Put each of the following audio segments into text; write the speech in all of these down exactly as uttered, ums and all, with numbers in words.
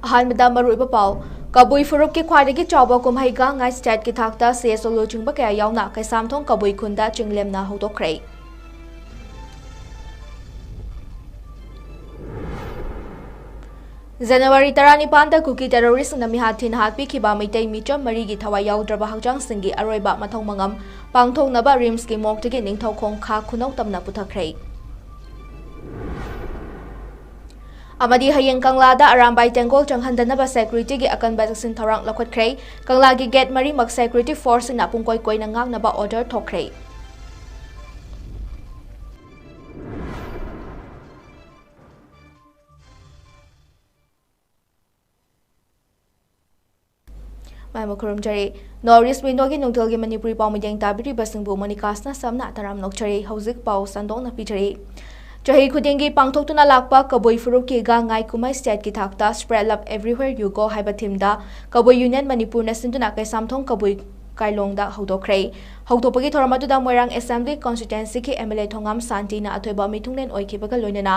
ꯑꯍꯥꯟꯕꯗ ꯃꯔꯨꯑꯣꯏꯕ ꯄꯥꯎ꯫ ꯀꯕꯨꯏ ꯐꯨꯔꯨꯞꯀꯤ ꯈ꯭ꯋꯥꯏꯗꯒꯤ ꯆꯥꯎꯕ ꯀꯨꯝꯍꯩ ꯒꯥꯡ ꯉꯥꯏ ꯁ꯭ꯇꯦꯠꯀꯤ ꯊꯥꯛꯇ ꯁꯤ ꯑꯦꯁ ꯑꯣ ꯂꯨꯆꯤꯡꯕ ꯀꯌꯥ ꯌꯥꯎꯅ ꯀꯩꯁꯥꯝꯊꯣꯡ ꯀꯕꯨꯏ ꯈꯨꯟꯗ ꯆꯤꯡꯂꯦꯝꯅ ꯍꯧꯗꯣꯛꯈ꯭ꯔꯦ꯫ ꯖꯅꯋꯥꯔꯤ ꯇꯔꯥꯅꯤꯄꯥꯟꯗ ꯀꯨꯀꯤ ꯇꯦꯔꯣꯔꯤꯁ꯭ꯠꯁꯤꯡꯅ ꯃꯤꯍꯥꯠ ꯊꯤꯟꯍꯥꯠ ꯄꯤꯈꯤꯕ ꯃꯩꯇꯩ ꯃꯤꯆꯝ ꯃꯔꯤꯒꯤ ꯊꯋꯥꯏ ꯌꯥꯎꯗ꯭ꯔꯕ ꯍꯛꯆꯥꯡꯁꯤꯡꯒꯤ ꯑꯔꯣꯏꯕ ꯃꯊꯧ ꯃꯉꯝ ꯄꯥꯡꯊꯣꯛꯅꯕ ꯔꯤꯝꯁꯀꯤ ꯃꯣꯔꯒꯇꯒꯤ ꯅꯤꯡꯊꯧꯈꯣꯡ ꯈꯥ ꯈꯨꯅꯧ ꯇꯝꯅ ꯄꯨꯊꯈ꯭ꯔꯦ꯫ ꯑꯃꯗꯤ ꯍꯌꯦꯡ ꯀꯪꯂꯥꯗ ꯑꯔꯥꯝꯕꯥꯏ ꯇꯦꯡꯒꯣꯜ ꯆꯪꯍꯟꯗꯅꯕ ꯁꯦꯀ꯭ꯌꯨꯔꯤꯇꯤꯒꯤ ꯑꯀꯟꯕ ꯆꯦꯛꯁꯤꯟ ꯊꯧꯔꯥꯡ ꯂꯧꯈꯠꯈ꯭ꯔꯦ꯫ ꯀꯪꯂꯥꯒꯤ ꯒꯦꯠ ꯃꯔꯤꯃꯛ ꯁꯦꯀ꯭ꯌꯨꯔꯤꯇꯤ ꯐꯣꯔꯁꯁꯤꯡꯅ ꯄꯨꯡꯀꯣꯏ ꯀꯣꯏꯅ ꯉꯥꯛꯅꯕ ꯑꯣꯔꯗꯔ ꯊꯣꯛꯈ꯭ꯔꯦ꯫ ꯃꯌꯥꯝꯕꯨ ꯈꯨꯔꯨꯝꯖꯔꯤ꯫ ꯅꯣꯔꯠ ꯏꯁ꯭ꯠ ꯋꯤꯟꯗꯣꯒꯤ ꯅꯨꯡꯊꯤꯜꯒꯤ ꯃꯅꯤꯄꯨꯔꯤ ꯄꯥꯎ ꯃꯤꯠꯌꯦꯡ ꯇꯥꯕꯤꯔꯤꯕꯁꯤꯡꯕꯨ ꯃꯣꯅꯤꯀꯥꯁꯅ ꯁꯝꯅ ꯇꯔꯥꯝꯅ ꯑꯣꯛꯆꯔꯤ꯫ ꯍꯧꯖꯤꯛ ꯄꯥꯎ ꯁꯟꯗꯣꯛꯅ ꯄꯤꯖꯔꯤ꯫ ꯆꯍꯤ ꯈꯨꯗꯤꯡꯒꯤ ꯄꯥꯡꯊꯣꯛꯇꯨꯅ ꯂꯥꯛꯄ ꯀꯕꯨꯏ ꯐꯨꯔꯨꯞꯀꯤ ꯒꯥꯡ ꯉꯥꯏ ꯀꯨꯝꯍꯩ ꯁ꯭ꯇꯦꯠꯀꯤ ꯊꯥꯛꯇ Spread Love Everywhere You Go ꯍꯥꯏꯕ ꯊꯤꯝꯗ ꯀꯕꯨꯏ ꯌꯨꯅꯤꯌꯟ ꯃꯅꯤꯄꯨꯔꯅ ꯁꯤꯟꯗꯨꯅ ꯀꯩꯁꯥꯝꯊꯣꯡ ꯀꯕꯨꯏ ꯀꯥꯏꯂꯣꯡꯗ ꯍꯧꯗꯣꯛꯈ꯭ꯔꯦ꯫ ꯍꯧꯗꯣꯛꯄꯒꯤ ꯊꯧꯔꯝ ꯑꯗꯨꯗ ꯃꯣꯏꯔꯥꯡ ꯑꯦꯁꯦꯝꯕ꯭ꯂꯤ ꯀꯟꯁꯇꯤꯇ꯭ꯋꯦꯟꯁꯤꯒꯤ ꯑꯦꯝ ꯑꯦꯜ ꯑꯦ ꯊꯣꯉꯥꯝ ꯁꯥꯟꯇꯤꯅ ꯑꯊꯣꯏꯕ ꯃꯤꯊꯨꯡꯂꯦꯟ ꯑꯣꯏꯈꯤꯕꯒ ꯂꯣꯏꯅꯅ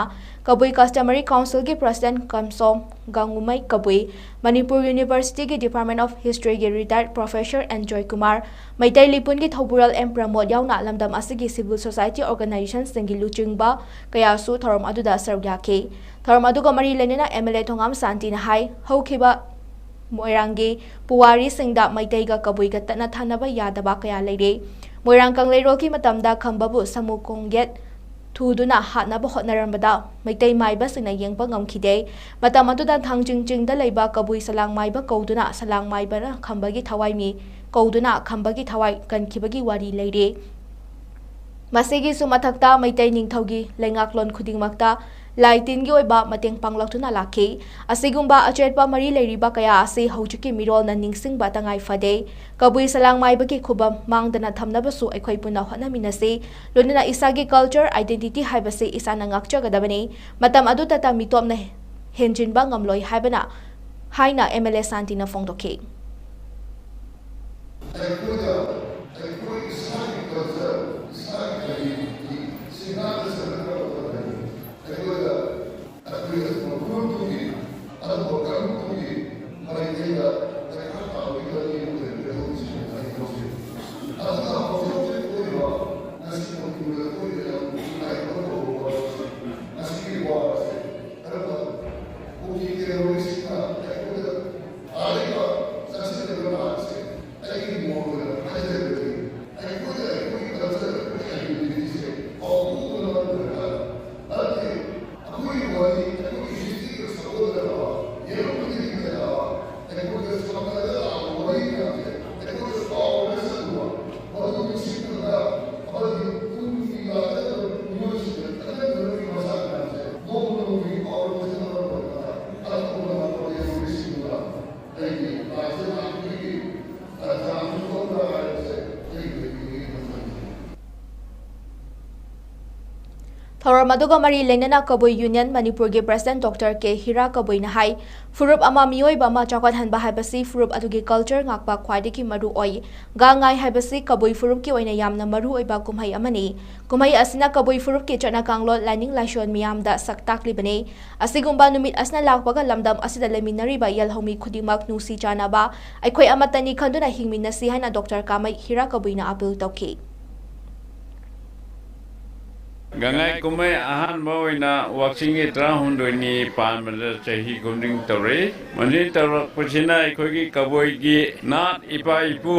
ꯀꯕꯨꯏ ꯀꯁꯇꯃꯔꯤ ꯀꯥꯎꯟꯁꯤꯜꯒꯤ ꯄ꯭ꯔꯁꯤꯗꯦꯟꯠ ꯀꯝꯁꯣꯝ ꯒꯥꯡꯉꯨꯃꯩ ꯀꯕꯨꯏ, ꯃꯅꯤꯄꯨꯔ ꯌꯨꯅꯤꯚꯔꯁꯤꯇꯤꯒꯤ ꯗꯤꯄꯥꯔꯠꯃꯦꯟꯠ ꯑꯣꯐ ꯍꯤꯁꯇ꯭ꯔꯤꯒꯤ retired professor N Joykumar, Meitei ꯂꯤꯄꯨꯟꯒꯤ ꯊꯧꯕꯨꯔꯦꯜ ꯑꯦꯝ ꯄ꯭ꯔꯃꯣꯗ ꯌꯥꯎꯅ ꯂꯝꯗꯝ ꯑꯁꯤꯒꯤ ꯁꯤꯚꯤꯜ ꯁꯣꯁꯥꯏꯇꯤ ꯑꯣꯔꯒꯅꯥꯏꯖꯦꯁꯟꯁꯤꯡꯒꯤ ꯂꯨꯆꯤꯡꯕ ꯀꯌꯥꯁꯨ ꯊꯧꯔꯝ ꯑꯗꯨꯗ ꯁꯔꯨꯛ ꯌꯥꯈꯤ꯫ ꯊꯧꯔꯝ ꯑꯗꯨꯒ ꯃꯔꯤ ꯂꯩꯅꯅ ꯑꯦꯝ ꯑꯦꯜ ꯑꯦ ꯊꯣꯉꯥꯝ ꯁꯥꯟꯇꯤꯅ ꯍꯥꯏ, ꯍꯧꯈꯤꯕ ꯃꯣꯏꯔꯥꯡꯒꯤ ꯄꯨꯋꯥꯔꯤꯁꯤꯡꯗ ꯃꯩꯇꯩꯒ ꯀꯕꯨꯏꯒ ꯇꯠꯅ ꯊꯥꯅꯕ ꯌꯥꯗꯕ ꯀꯌꯥ ꯂꯩꯔꯦ꯫ ꯃꯣꯏꯔꯥꯡ ꯀꯪꯂꯩꯔꯣꯜꯒꯤ ꯃꯇꯝꯗ ꯈꯝꯕꯕꯨ ꯁꯃꯨ ꯈꯣꯡꯌꯦꯠ ꯊꯨꯗꯨꯅ ꯍꯥꯠꯅꯕ ꯍꯣꯠꯅꯔꯝꯕꯗ ꯃꯩꯇꯩ ꯃꯥꯏꯕꯁꯤꯡꯅ ꯌꯦꯡꯕ ꯉꯝꯈꯤꯗꯦ꯫ ꯃꯇꯝ ꯑꯗꯨꯗ ꯊꯥꯡꯖꯤꯡ ꯆꯤꯡꯗ ꯂꯩꯕ ꯀꯕꯨꯏ ꯁꯂꯥꯡ ꯃꯥꯏꯕ ꯀꯧꯗꯨꯅ ꯁꯂꯥꯡ ꯃꯥꯏꯕꯅ ꯈꯝꯕꯒꯤ ꯊꯋꯥꯏ ꯃꯤ ꯀꯧꯗꯨꯅ ꯈꯝꯕꯒꯤ ꯊꯋꯥꯏ ꯀꯟꯈꯤꯕꯒꯤ ꯋꯥꯔꯤ ꯂꯩꯔꯦ꯫ ꯃꯁꯤꯒꯤꯁꯨ ꯃꯊꯛꯇ ꯃꯩꯇꯩ ꯅꯤꯡꯊꯧꯒꯤ ꯂꯩꯉꯥꯛꯂꯣꯟ ꯈꯨꯗꯤꯡꯃꯛꯇ ꯂꯥꯏ ꯇꯤꯟꯒꯤ ꯑꯣꯏꯕ ꯃꯇꯦꯡ ꯄꯥꯡꯂꯛꯇꯨꯅ ꯂꯥꯛꯈꯤ꯫ ꯑꯁꯤꯒꯨꯝꯕ ꯑꯆꯦꯠꯄ ꯃꯔꯤ ꯂꯩꯔꯤꯕ ꯀꯌꯥ ꯑꯁꯤ ꯍꯧꯖꯤꯛꯀꯤ ꯃꯤꯔꯣꯜꯅ ꯅꯤꯡꯁꯤꯡꯕ ꯇꯉꯥꯏ ꯐꯗꯦ꯫ ꯀꯕꯨꯏ ꯁꯂꯥꯡ ꯃꯥꯏꯕꯒꯤ ꯈꯨꯕꯝ ꯃꯥꯡꯗꯅ ꯊꯝꯅꯕꯁꯨ ꯑꯩꯈꯣꯏ ꯄꯨꯟꯅ ꯍꯣꯠꯅꯃꯤꯟꯅꯁꯤ꯫ ꯂꯣꯏꯅꯅ ꯏꯁꯥꯒꯤ ꯀꯜꯆꯔ ꯑꯥꯏꯗꯦꯟꯇꯤꯇꯤ ꯍꯥꯏꯕꯁꯤ ꯏꯁꯥꯅ ꯉꯥꯛꯆꯒꯗꯕꯅꯤ꯫ ꯃꯇꯝ ꯑꯗꯨꯗꯇ ꯃꯤꯇꯣꯞꯅ ꯍꯦꯟꯖꯤꯟꯕ ꯉꯝꯂꯣꯏ ꯍꯥꯏꯕꯅ ꯍꯥꯏꯅ ꯑꯦꯝ ꯑꯦꯜ ꯑꯦ ꯁꯥꯟꯇꯤꯅ ꯐꯣꯡꯗꯣꯛꯈꯤ꯫ ꯑꯩꯈꯣꯏꯗ ꯑꯩꯈꯣꯏ ꯏꯁꯥꯒꯤ ꯀꯜꯆꯔ, ꯏꯁꯥꯒꯤ ꯑꯥꯏꯗꯦꯟꯇꯤꯇꯤ ꯁꯤ ꯉꯥꯛꯅ ꯆꯠꯀꯗꯕ ꯃꯇꯝꯗꯅꯤ꯫ ꯑꯩꯈꯣꯏꯗ ꯑꯩꯈꯣꯏ ꯑꯗꯨꯒꯨꯝꯕ ꯐꯨꯔꯨꯞꯇꯨꯒꯤ ꯑꯗꯨꯒꯨꯝꯕ ꯀꯥꯡꯂꯨꯞꯇꯨ ꯊꯧꯔꯝ ꯑꯗꯨꯒ ꯃꯔꯤ ꯂꯩꯅꯅ ꯀꯕꯨꯏ ꯌꯨꯅꯤꯌꯟ ꯃꯅꯤꯄꯨꯔꯒꯤ ꯄ꯭ꯔꯁꯤꯗꯦꯟꯠ ꯗꯣꯛꯇꯔ ꯀꯦ ꯍꯤꯔꯥ ꯀꯕꯨꯏꯅ ꯍꯥꯏ, ꯐꯨꯔꯨꯞ ꯑꯃ ꯃꯤꯑꯣꯏꯕ ꯑꯃ ꯆꯥꯎꯈꯠꯍꯟꯕ ꯍꯥꯏꯕꯁꯤ ꯐꯨꯔꯨꯞ ꯑꯗꯨꯒꯤ ꯀꯜꯆꯔ ꯉꯥꯛꯄ ꯈ꯭ꯋꯥꯏꯗꯒꯤ ꯃꯔꯨ ꯑꯣꯏ꯫ ꯒꯥꯡ ꯉꯥꯏ ꯍꯥꯏꯕꯁꯤ ꯀꯕꯨꯏ ꯐꯨꯔꯨꯞꯀꯤ ꯑꯣꯏꯅ ꯌꯥꯝꯅ ꯃꯔꯨ ꯑꯣꯏꯕ ꯀꯨꯝꯍꯩ ꯑꯃꯅꯤ꯫ ꯀꯨꯝꯍꯩ ꯑꯁꯤꯅ ꯀꯕꯨꯏ ꯐꯨꯔꯨꯞꯀꯤ ꯆꯠꯅ ꯀꯥꯡꯂꯣꯟ, ꯂꯥꯏꯅꯤꯡ ꯂꯥꯏꯁꯣꯟ ꯃꯤꯌꯥꯝꯗ ꯁꯛ ꯇꯥꯛꯂꯤꯕꯅꯤ꯫ ꯑꯁꯤꯒꯨꯝꯕ ꯅꯨꯃꯤꯠ ꯑꯁꯤꯅ ꯂꯥꯛꯄꯒ ꯂꯝꯗꯝ ꯑꯁꯤꯗ ꯂꯩꯃꯤꯟꯅꯔꯤꯕ ꯌꯦꯜꯍꯧꯃꯤ ꯈꯨꯗꯤꯡꯃꯛ ꯅꯨꯡꯁꯤ ꯆꯥꯟꯅꯕ, ꯑꯩꯈꯣꯏ ꯑꯃꯠꯇꯅꯤ ꯈꯟꯗꯨꯅ ꯍꯤꯡꯃꯤꯟꯅꯁꯤ ꯍꯥꯏꯅ ꯗꯣꯛꯇꯔ ꯀꯥꯃꯩ ꯍꯤꯔꯥ ꯀꯕꯨꯏꯅ ꯑꯥꯄꯤꯜ ꯇꯧꯈꯤ꯫ ꯒꯥꯡꯉꯥꯏ ꯀꯨꯝꯍꯩ ꯑꯍꯥꯟꯕ ꯑꯣꯏꯅ ꯋꯥꯛꯆꯤꯡꯒꯤ ꯇꯔꯥꯍꯨꯝꯗꯣꯏꯅꯤ ꯄꯥꯟꯕꯗ ꯆꯍꯤ ꯈꯨꯗꯤꯡ ꯇꯧꯔꯛꯏ꯫ ꯃꯁꯤ ꯇꯧꯔꯛꯄꯁꯤꯅ ꯑꯩꯈꯣꯏꯒꯤ ꯀꯕꯨꯏꯒꯤ ꯅꯥꯠ ꯏꯄꯥ ꯏꯄꯨ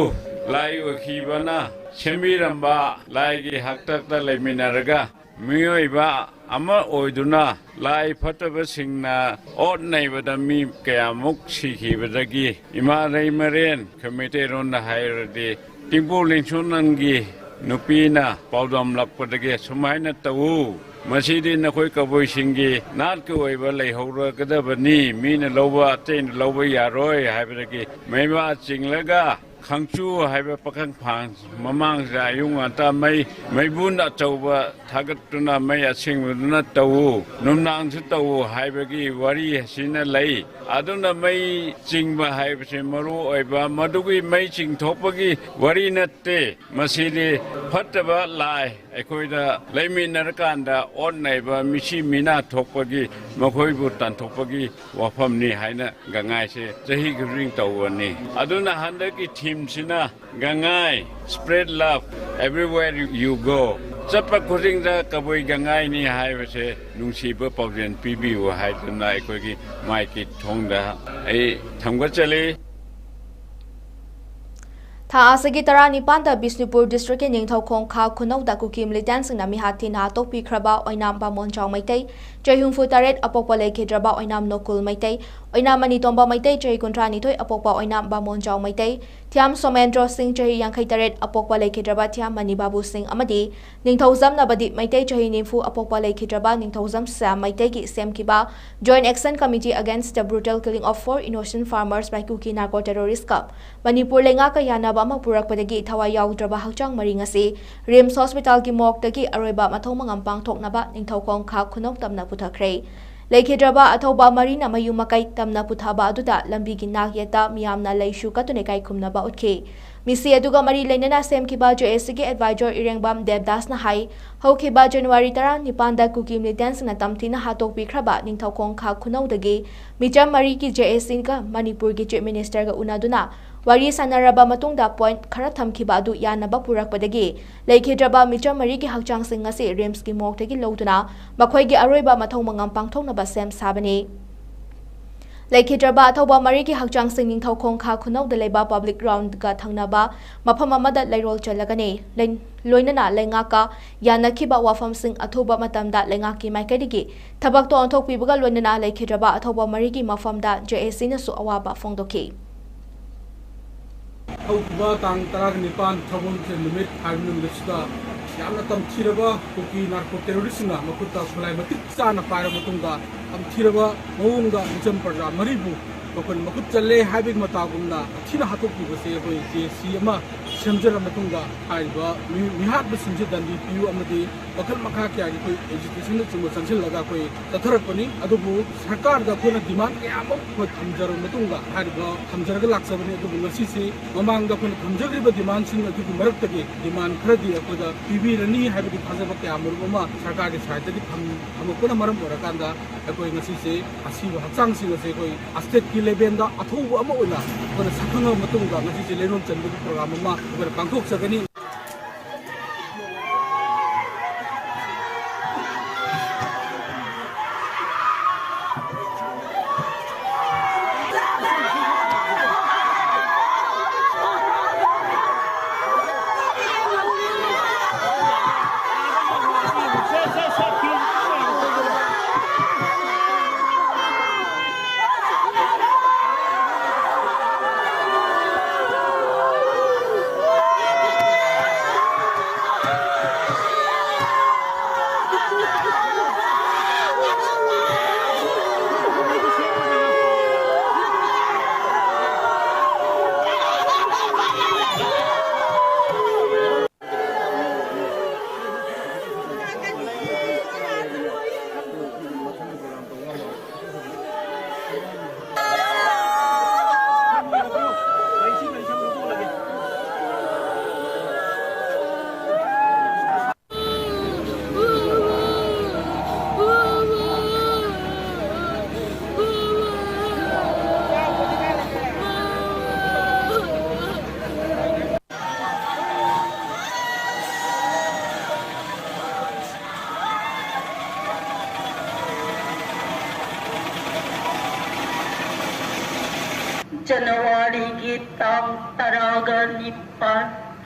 ꯂꯥꯏ ꯑꯣꯏꯈꯤꯕꯅ ꯁꯦꯝꯕꯤꯔꯝꯕ ꯂꯥꯏꯒꯤ ꯍꯥꯛꯇꯛꯇ ꯂꯩꯃꯤꯟꯅꯔꯒ ꯃꯤꯑꯣꯏꯕ ꯑꯃ ꯑꯣꯏꯗꯨꯅ ꯂꯥꯏ ꯐꯠꯇꯕꯁꯤꯡꯅ ꯑꯣꯠ ꯅꯩꯕꯗ ꯃꯤ ꯀꯌꯥꯃꯨꯛ ꯁꯤꯈꯤꯕꯗꯒꯤ ꯏꯃꯥ ꯂꯩꯃꯔꯦꯟ, ꯑꯩꯈꯣꯏ ꯃꯩꯇꯩꯔꯣꯟꯗ ꯍꯥꯏꯔꯗꯤ ꯇꯤꯡꯄꯣꯛ ꯂꯤꯡꯁꯣꯟꯅꯪꯒꯤ ꯅꯨꯄꯤꯅ ꯄꯥꯎꯗꯝꯂꯛꯄꯗꯒꯤ ꯁꯨꯃꯥꯏꯅ ꯇꯧꯎ, ꯃꯁꯤꯗꯤ ꯅꯈꯣꯏ ꯀꯕꯨꯏꯁꯤꯡꯒꯤ ꯅꯥꯠꯀꯤ ꯑꯣꯏꯕ ꯂꯩꯍꯧꯔꯒꯗꯕꯅꯤ, ꯃꯤꯅ ꯂꯧꯕ ꯑꯇꯩꯅ ꯂꯧꯕ ꯌꯥꯔꯣꯏ ꯍꯥꯏꯕꯗꯒꯤ ꯃꯩꯃꯥ ꯆꯤꯡꯂꯒ ꯈꯥꯡꯆꯨ ꯍꯥꯏꯕ ꯄꯥꯈꯪ ꯐꯥꯟ ꯃꯃꯥꯡꯁꯤꯗ ꯑꯌꯨꯛ ꯉꯟꯇꯥ ꯃꯩ, ꯃꯩꯕꯨꯟ ꯑꯆꯧꯕ ꯊꯥꯒꯠꯇꯨꯅ ꯃꯩ ꯑꯁꯦꯡꯕꯗꯨꯅ ꯇꯧꯎ, ꯅꯨꯡꯗꯥꯡꯁꯨ ꯇꯧꯎ ꯍꯥꯏꯕꯒꯤ ꯋꯥꯔꯤ ꯑꯁꯤꯅ ꯂꯩ꯫ ꯑꯗꯨꯅ ꯃꯩ ꯆꯤꯡꯕ ꯍꯥꯏꯕꯁꯤ ꯃꯔꯨ ꯑꯣꯏꯕ, ꯃꯗꯨꯒꯤ ꯃꯩ ꯆꯤꯡꯊꯣꯛꯄꯒꯤ ꯋꯥꯔꯤ ꯅꯠꯇꯦ꯫ ꯃꯁꯤꯗꯤ ꯐꯠꯇꯕ ꯂꯥꯏ ꯑꯩꯈꯣꯏꯗ ꯂꯩꯃꯤꯟꯅꯔꯀꯥꯟꯗ ꯑꯣꯠ ꯅꯩꯕ, ꯃꯤꯁꯤ ꯃꯤꯅꯥ ꯊꯣꯛꯄꯒꯤ, ꯃꯈꯣꯏꯕꯨ ꯇꯥꯟꯊꯣꯛꯄꯒꯤ ꯋꯥꯐꯝꯅꯤ ꯍꯥꯏꯅ ꯒꯥꯡꯉꯥꯏꯁꯦ ꯆꯍꯤ ꯈꯨꯗꯤꯡ ꯇꯧꯕꯅꯤ꯫ ꯑꯗꯨꯅ ꯍꯟꯗꯛꯀꯤ ꯊꯤꯝꯁꯤꯅ ꯒꯥꯡꯉꯥꯏ, spread love everywhere you go꯫ ꯆꯠꯄ ꯈꯨꯗꯤꯡꯗ ꯀꯕꯨꯏ ꯒꯥꯡꯉꯥꯏꯅꯤ ꯍꯥꯏꯕꯁꯦ ꯅꯨꯡꯁꯤꯕ ꯄꯥꯎꯖꯦꯜ ꯄꯤꯕꯤꯌꯨ ꯍꯥꯏꯗꯨꯅ ꯑꯩꯈꯣꯏꯒꯤ ꯃꯥꯏꯀꯤ ꯊꯣꯡꯗ ꯑꯩ ꯊꯝꯒꯠꯆꯔꯤ꯫ ꯊꯥ ꯑꯁꯤꯒꯤ ꯇꯔꯥꯅꯤꯄꯥꯟꯗ ꯕꯤꯁꯅꯨꯄꯨꯔ ꯗꯤꯁꯇ꯭ꯔꯤꯛꯀꯤ ꯅꯤꯡꯊꯧꯈꯣꯡ ꯈꯥ ꯈꯨꯅꯧꯗ ꯀꯨꯀꯤ ꯃꯤꯂꯤꯇꯦꯟꯠꯁꯤꯡꯅ ꯃꯤꯍꯥꯠ ꯊꯤꯅ ꯍꯥꯠꯇꯣꯛꯄꯤꯈ꯭ꯔꯕ ꯑꯣꯏꯅꯥꯝ ꯕꯥꯃꯣꯟꯖꯥꯎ ꯃꯩꯇꯩ, ꯆꯍꯤ ꯍꯨꯝꯐꯨ ꯇꯔꯦꯠ, ꯑꯄꯣꯛꯄ ꯂꯩꯈꯤꯗ꯭ꯔꯕ ꯑꯣꯏꯅꯥꯝ ꯅꯣꯀꯨꯜ ꯃꯩꯇꯩ, ꯑꯣꯏꯅꯥꯝ ꯃꯅꯤꯇꯣꯝꯕ ꯃꯩꯇꯩ, ꯆꯍꯤ ꯀꯨꯟꯊ꯭ꯔꯥ ꯅꯤꯊꯣꯏ, ꯑꯄꯣꯛꯄ ꯑꯣꯏꯅꯥꯝ ꯕꯥꯃꯣꯟꯖꯥꯎ ꯃꯩꯇꯩ, ꯊꯤꯌꯥꯝ ꯁꯣꯃꯦꯟꯗ꯭ꯔꯣ ꯁꯤꯡ, ꯆꯍꯤ ꯌꯥꯡꯈꯩ ꯇꯔꯦꯠ, ꯑꯄꯣꯛꯄ ꯂꯩꯈꯤꯗ꯭ꯔꯕ ꯊꯤꯌꯥꯝ ꯃꯅꯤ ꯕꯥꯕꯨ ꯁꯤꯡ ꯑꯃꯗꯤ ꯅꯤꯡꯊꯧꯖꯝ ꯅꯕꯗꯤꯞ ꯃꯩꯇꯩ, ꯆꯍꯤ ꯅꯤꯐꯨ, ꯑꯄꯣꯛꯄ ꯂꯩꯈꯤꯗ꯭ꯔꯕ ꯅꯤꯡꯊꯧꯖꯝ ꯁ꯭ꯌꯥꯝ ꯃꯩꯇꯩꯒꯤ ꯁꯦꯝꯈꯤꯕ Joint Action Committee Against the Brutal Killing of Four Innocent Farmers by Kuki Narco Terrorist ꯀ ꯃꯅꯤꯄꯨꯔ ꯂꯩꯉꯥꯛꯀ ꯌꯥꯅꯕ ꯑꯃ ꯄꯨꯔꯛꯄꯗꯒꯤ ꯊꯋꯥꯏ ꯌꯥꯎꯗ꯭ꯔꯕ ꯍꯛꯆꯥꯡ ꯃꯔꯤ ꯉꯁꯤ ꯔꯤꯝꯁ ꯍꯣꯁꯄꯤꯇꯥꯜꯒꯤ ꯃꯣꯔꯒꯇꯒꯤ ꯑꯔꯣꯏꯕ ꯃꯊꯧ ꯃꯉꯝ ꯄꯥꯡꯊꯣꯛꯅꯕ ꯅꯤꯡꯊꯧꯈꯣꯡ ꯈꯥ ꯈꯨꯅꯧ ꯇꯝꯅ ꯄꯨꯊꯈ꯭ꯔꯦ꯫ ꯂꯩꯈꯤꯗ꯭ꯔꯕ ꯑꯊꯧꯕ ꯃꯔꯤꯅ ꯃꯌꯨꯝ ꯃꯀꯩ ꯇꯝꯅ ꯄꯨꯊꯕ ꯑꯗꯨꯗ ꯂꯝꯕꯤꯒꯤ ꯅꯥꯛ ꯌꯦꯠꯇ ꯃꯤꯌꯥꯝꯅ ꯂꯩꯁꯨ ꯀꯠꯇꯨꯅ ꯏꯀꯥꯏ ꯈꯨꯝꯅꯕ ꯎꯠꯈꯤ꯫ ꯃꯤꯁꯤ ꯑꯗꯨꯒ ꯃꯔꯤ ꯂꯩꯅꯅ ꯁꯦꯝꯈꯤꯕ ꯖꯦ ꯑꯦꯁ ꯁꯤꯒꯤ ꯑꯦꯗꯚꯥꯏꯖꯔ ꯏꯔꯦꯡꯕꯝ ꯗꯦꯕꯗꯥꯁꯅ ꯍꯥꯏ, ꯍꯧꯈꯤꯕ ꯖꯅꯋꯥꯔꯤ ꯇꯔꯥꯅꯤꯄꯥꯟꯗ ꯀꯨꯀꯤ ꯃꯤꯂꯤꯇꯦꯟꯁꯤꯡꯅ ꯇꯝꯊꯤꯅ ꯍꯥꯠꯇꯣꯛꯄꯤꯈ꯭ꯔꯕ ꯅꯤꯡꯊꯧꯈꯣꯡ ꯈꯥ ꯈꯨꯅꯧꯗꯒꯤ ꯃꯤꯆꯝ ꯃꯔꯤꯒꯤ ꯖꯦ ꯑꯦꯁ ꯁꯤꯒ ꯃꯅꯤꯄꯨꯔꯒꯤ ꯆꯤꯐ ꯃꯤꯅꯤꯁꯇꯔꯒ ꯎꯅꯗꯨꯅ ꯋꯥꯔꯤ ꯁꯥꯟꯅꯔꯕ ꯃꯇꯨꯡꯗ ꯄꯣꯏꯟꯠ ꯈꯔ ꯊꯝꯈꯤꯕ ꯑꯗꯨ ꯌꯥꯅꯕ ꯄꯨꯔꯛꯄꯗꯒꯤ ꯂꯩꯈꯤꯗ꯭ꯔꯕ ꯃꯤꯆꯝ ꯃꯔꯤꯒꯤ ꯍꯛꯆꯥꯡꯁꯤꯡ ꯑꯁꯤ ꯔꯤꯝꯁꯀꯤ ꯃꯣꯔꯒꯇꯒꯤ ꯂꯧꯗꯨꯅ ꯃꯈꯣꯏꯒꯤ ꯑꯔꯣꯏꯕ ꯃꯊꯧ ꯃꯉꯝ ꯄꯥꯡꯊꯣꯛꯅꯕ ꯁꯦꯝ ꯁꯥꯕꯅꯤ꯫ ꯂꯩꯈꯤꯗ꯭ꯔꯕ ꯑꯊꯧꯕ ꯃꯔꯤꯒꯤ ꯍꯛꯆꯥꯡꯁꯤꯡ ꯅꯤꯡꯊꯧꯈꯣꯡ ꯈꯥ ꯈꯨꯅꯧꯗ ꯂꯩꯕ ꯄꯕ꯭ꯂꯤꯛ ꯒ꯭ꯔꯥꯎꯟꯗꯒ ꯊꯪꯅꯕ ꯃꯐꯝ ꯑꯃꯗ ꯂꯩꯔꯣꯜ ꯆꯜꯂꯒꯅꯤ꯫ ꯂꯩ-, ꯂꯣꯏꯅꯅ ꯂꯩꯉꯥꯛꯀ ꯌꯥꯅꯈꯤꯕ ꯋꯥꯐꯝꯁꯤꯡ ꯑꯊꯨꯕ ꯃꯇꯝꯗ ꯂꯩꯉꯥꯛꯀꯤ ꯃꯥꯏꯀꯩꯗꯒꯤ ꯊꯕꯛꯇ ꯑꯣꯟꯊꯣꯛꯄꯤꯕꯒ ꯂꯣꯏꯅꯅ ꯂꯩꯈꯤꯗ꯭ꯔꯕ ꯑꯊꯧꯕ ꯃꯔꯤꯒꯤ ꯃꯐꯝꯗ ꯖꯦ ꯑꯦꯁ ꯁꯤꯅꯁꯨ ꯑꯋꯥꯕ ꯐꯣꯡꯗꯣꯛꯈꯤ꯫ ꯍꯧꯈꯤꯕ ꯇꯥꯡ ꯇꯔꯥꯒ ꯅꯤꯄꯥꯟ ꯊꯧꯔꯝ ꯅꯨꯃꯤꯠ ꯍꯥꯏꯕ ꯅꯨꯃꯤꯠꯁꯤꯗ ꯌꯥꯝꯅ ꯇꯝꯊꯤꯔꯕ ꯀꯨꯀꯤ ꯅꯥꯔꯀꯣ ꯇꯦꯔꯣꯔꯤꯁꯁꯤꯡꯅ ꯃꯈꯨꯠꯇ ꯈꯨꯠꯂꯥꯏ ꯃꯇꯤꯛ ꯆꯥꯅ ꯄꯥꯏꯔꯕ ꯃꯇꯨꯡꯗ ꯇꯝꯊꯤꯔꯕ ꯃꯑꯣꯡꯗ ꯃꯤꯆꯝ ꯄ꯭ꯔꯖꯥ ꯃꯔꯤꯕꯨ ꯃꯈꯣꯏꯅ ꯃꯈꯨꯠ ꯆꯜꯂꯦ ꯍꯥꯏꯕꯒꯤ ꯃꯇꯥꯒꯨꯝꯅ ꯊꯤꯅ ꯍꯥꯠꯇꯣꯛꯄꯤꯕꯁꯦ ꯑꯩꯈꯣꯏ ꯖꯦ ꯑꯦꯁ ꯁꯤ ꯑꯃ ꯁꯦꯝꯖꯔ ꯃꯇꯨꯡꯗ ꯍꯥꯏꯔꯤꯕ ꯃꯤ-, ꯃꯤꯍꯥꯠꯄꯁꯤꯡꯁꯦ ꯗꯟꯗꯤ ꯄꯤꯌꯨ ꯑꯃꯗꯤ ꯃꯈꯜ ꯃꯈꯥ ꯀꯌꯥꯒꯤ ꯑꯩꯈꯣꯏ ꯑꯦꯖꯤꯇꯦꯁꯟꯅꯆꯤꯡꯕ ꯆꯪꯁꯤꯜꯂꯒ ꯑꯩꯈꯣꯏ ꯆꯠꯊꯔꯛꯄꯅꯤ꯫ ꯑꯗꯨꯕꯨ ꯁꯔꯀꯥꯔꯗ ꯑꯩꯈꯣꯏꯅ ꯗꯤꯃꯥꯟ ꯀꯌꯥ ꯑꯃ ꯑꯩꯈꯣꯏ ꯊꯝꯖꯔꯕ ꯃꯇꯨꯡꯗ ꯍꯥꯏꯔꯤꯕ ꯊꯝꯖꯔꯒ ꯂꯥꯛꯆꯕꯅꯤ꯫ ꯑꯗꯨꯕꯨ ꯉꯁꯤꯁꯤ ꯃꯃꯥꯡꯗ ꯑꯩꯈꯣꯏꯅ ꯊꯝꯖꯈ꯭ꯔꯤꯕ ꯗꯤꯃꯥꯟꯁꯤꯡ ꯑꯗꯨꯒꯤ ꯃꯔꯛꯇꯒꯤ ꯗꯤꯃꯥꯟ ꯈꯔꯗꯤ ꯑꯩꯈꯣꯏꯗ ꯄꯤꯕꯤꯔꯅꯤ ꯍꯥꯏꯕꯒꯤ ꯊꯥꯖꯕ ꯀꯌꯥ ꯃꯔꯨꯝ ꯑꯃ ꯁꯔꯀꯥꯔꯒꯤ ꯁꯥꯏꯠꯇꯒꯤ ꯊꯝ-, ꯊꯝꯃꯛꯄꯅ ꯃꯔꯝ ꯑꯣꯏꯔꯀꯥꯟꯗ ꯑꯩꯈꯣꯏ ꯉꯁꯤꯁꯦ ꯑꯁꯤꯕ ꯍꯛꯆꯥꯡꯁꯤꯡ ꯑꯁꯦ ꯑꯩꯈꯣꯏ ꯁ꯭ꯇꯦꯠꯀꯤ ꯂꯦꯚꯦꯜꯗ ꯑꯊꯧꯕ ꯑꯃ ꯑꯣꯏꯅ ꯑꯩꯈꯣꯏꯅ ꯁꯛꯈꯪꯉꯕ ꯃꯇꯨꯡꯗ ꯉꯁꯤꯁꯦ ꯂꯩꯔꯣꯜ ꯆꯟꯕꯒꯤ ꯄ꯭ꯔꯣꯒ꯭ꯔꯥꯝ ꯑꯃ ꯑꯩꯈꯣꯏꯅ ꯄꯥꯡꯊꯣꯛꯆꯒꯅꯤ꯫ ꯖꯅꯋꯥꯔꯤꯒꯤ ꯇꯥꯡ ꯇꯔꯥꯒ ꯅꯤꯄꯥꯟ,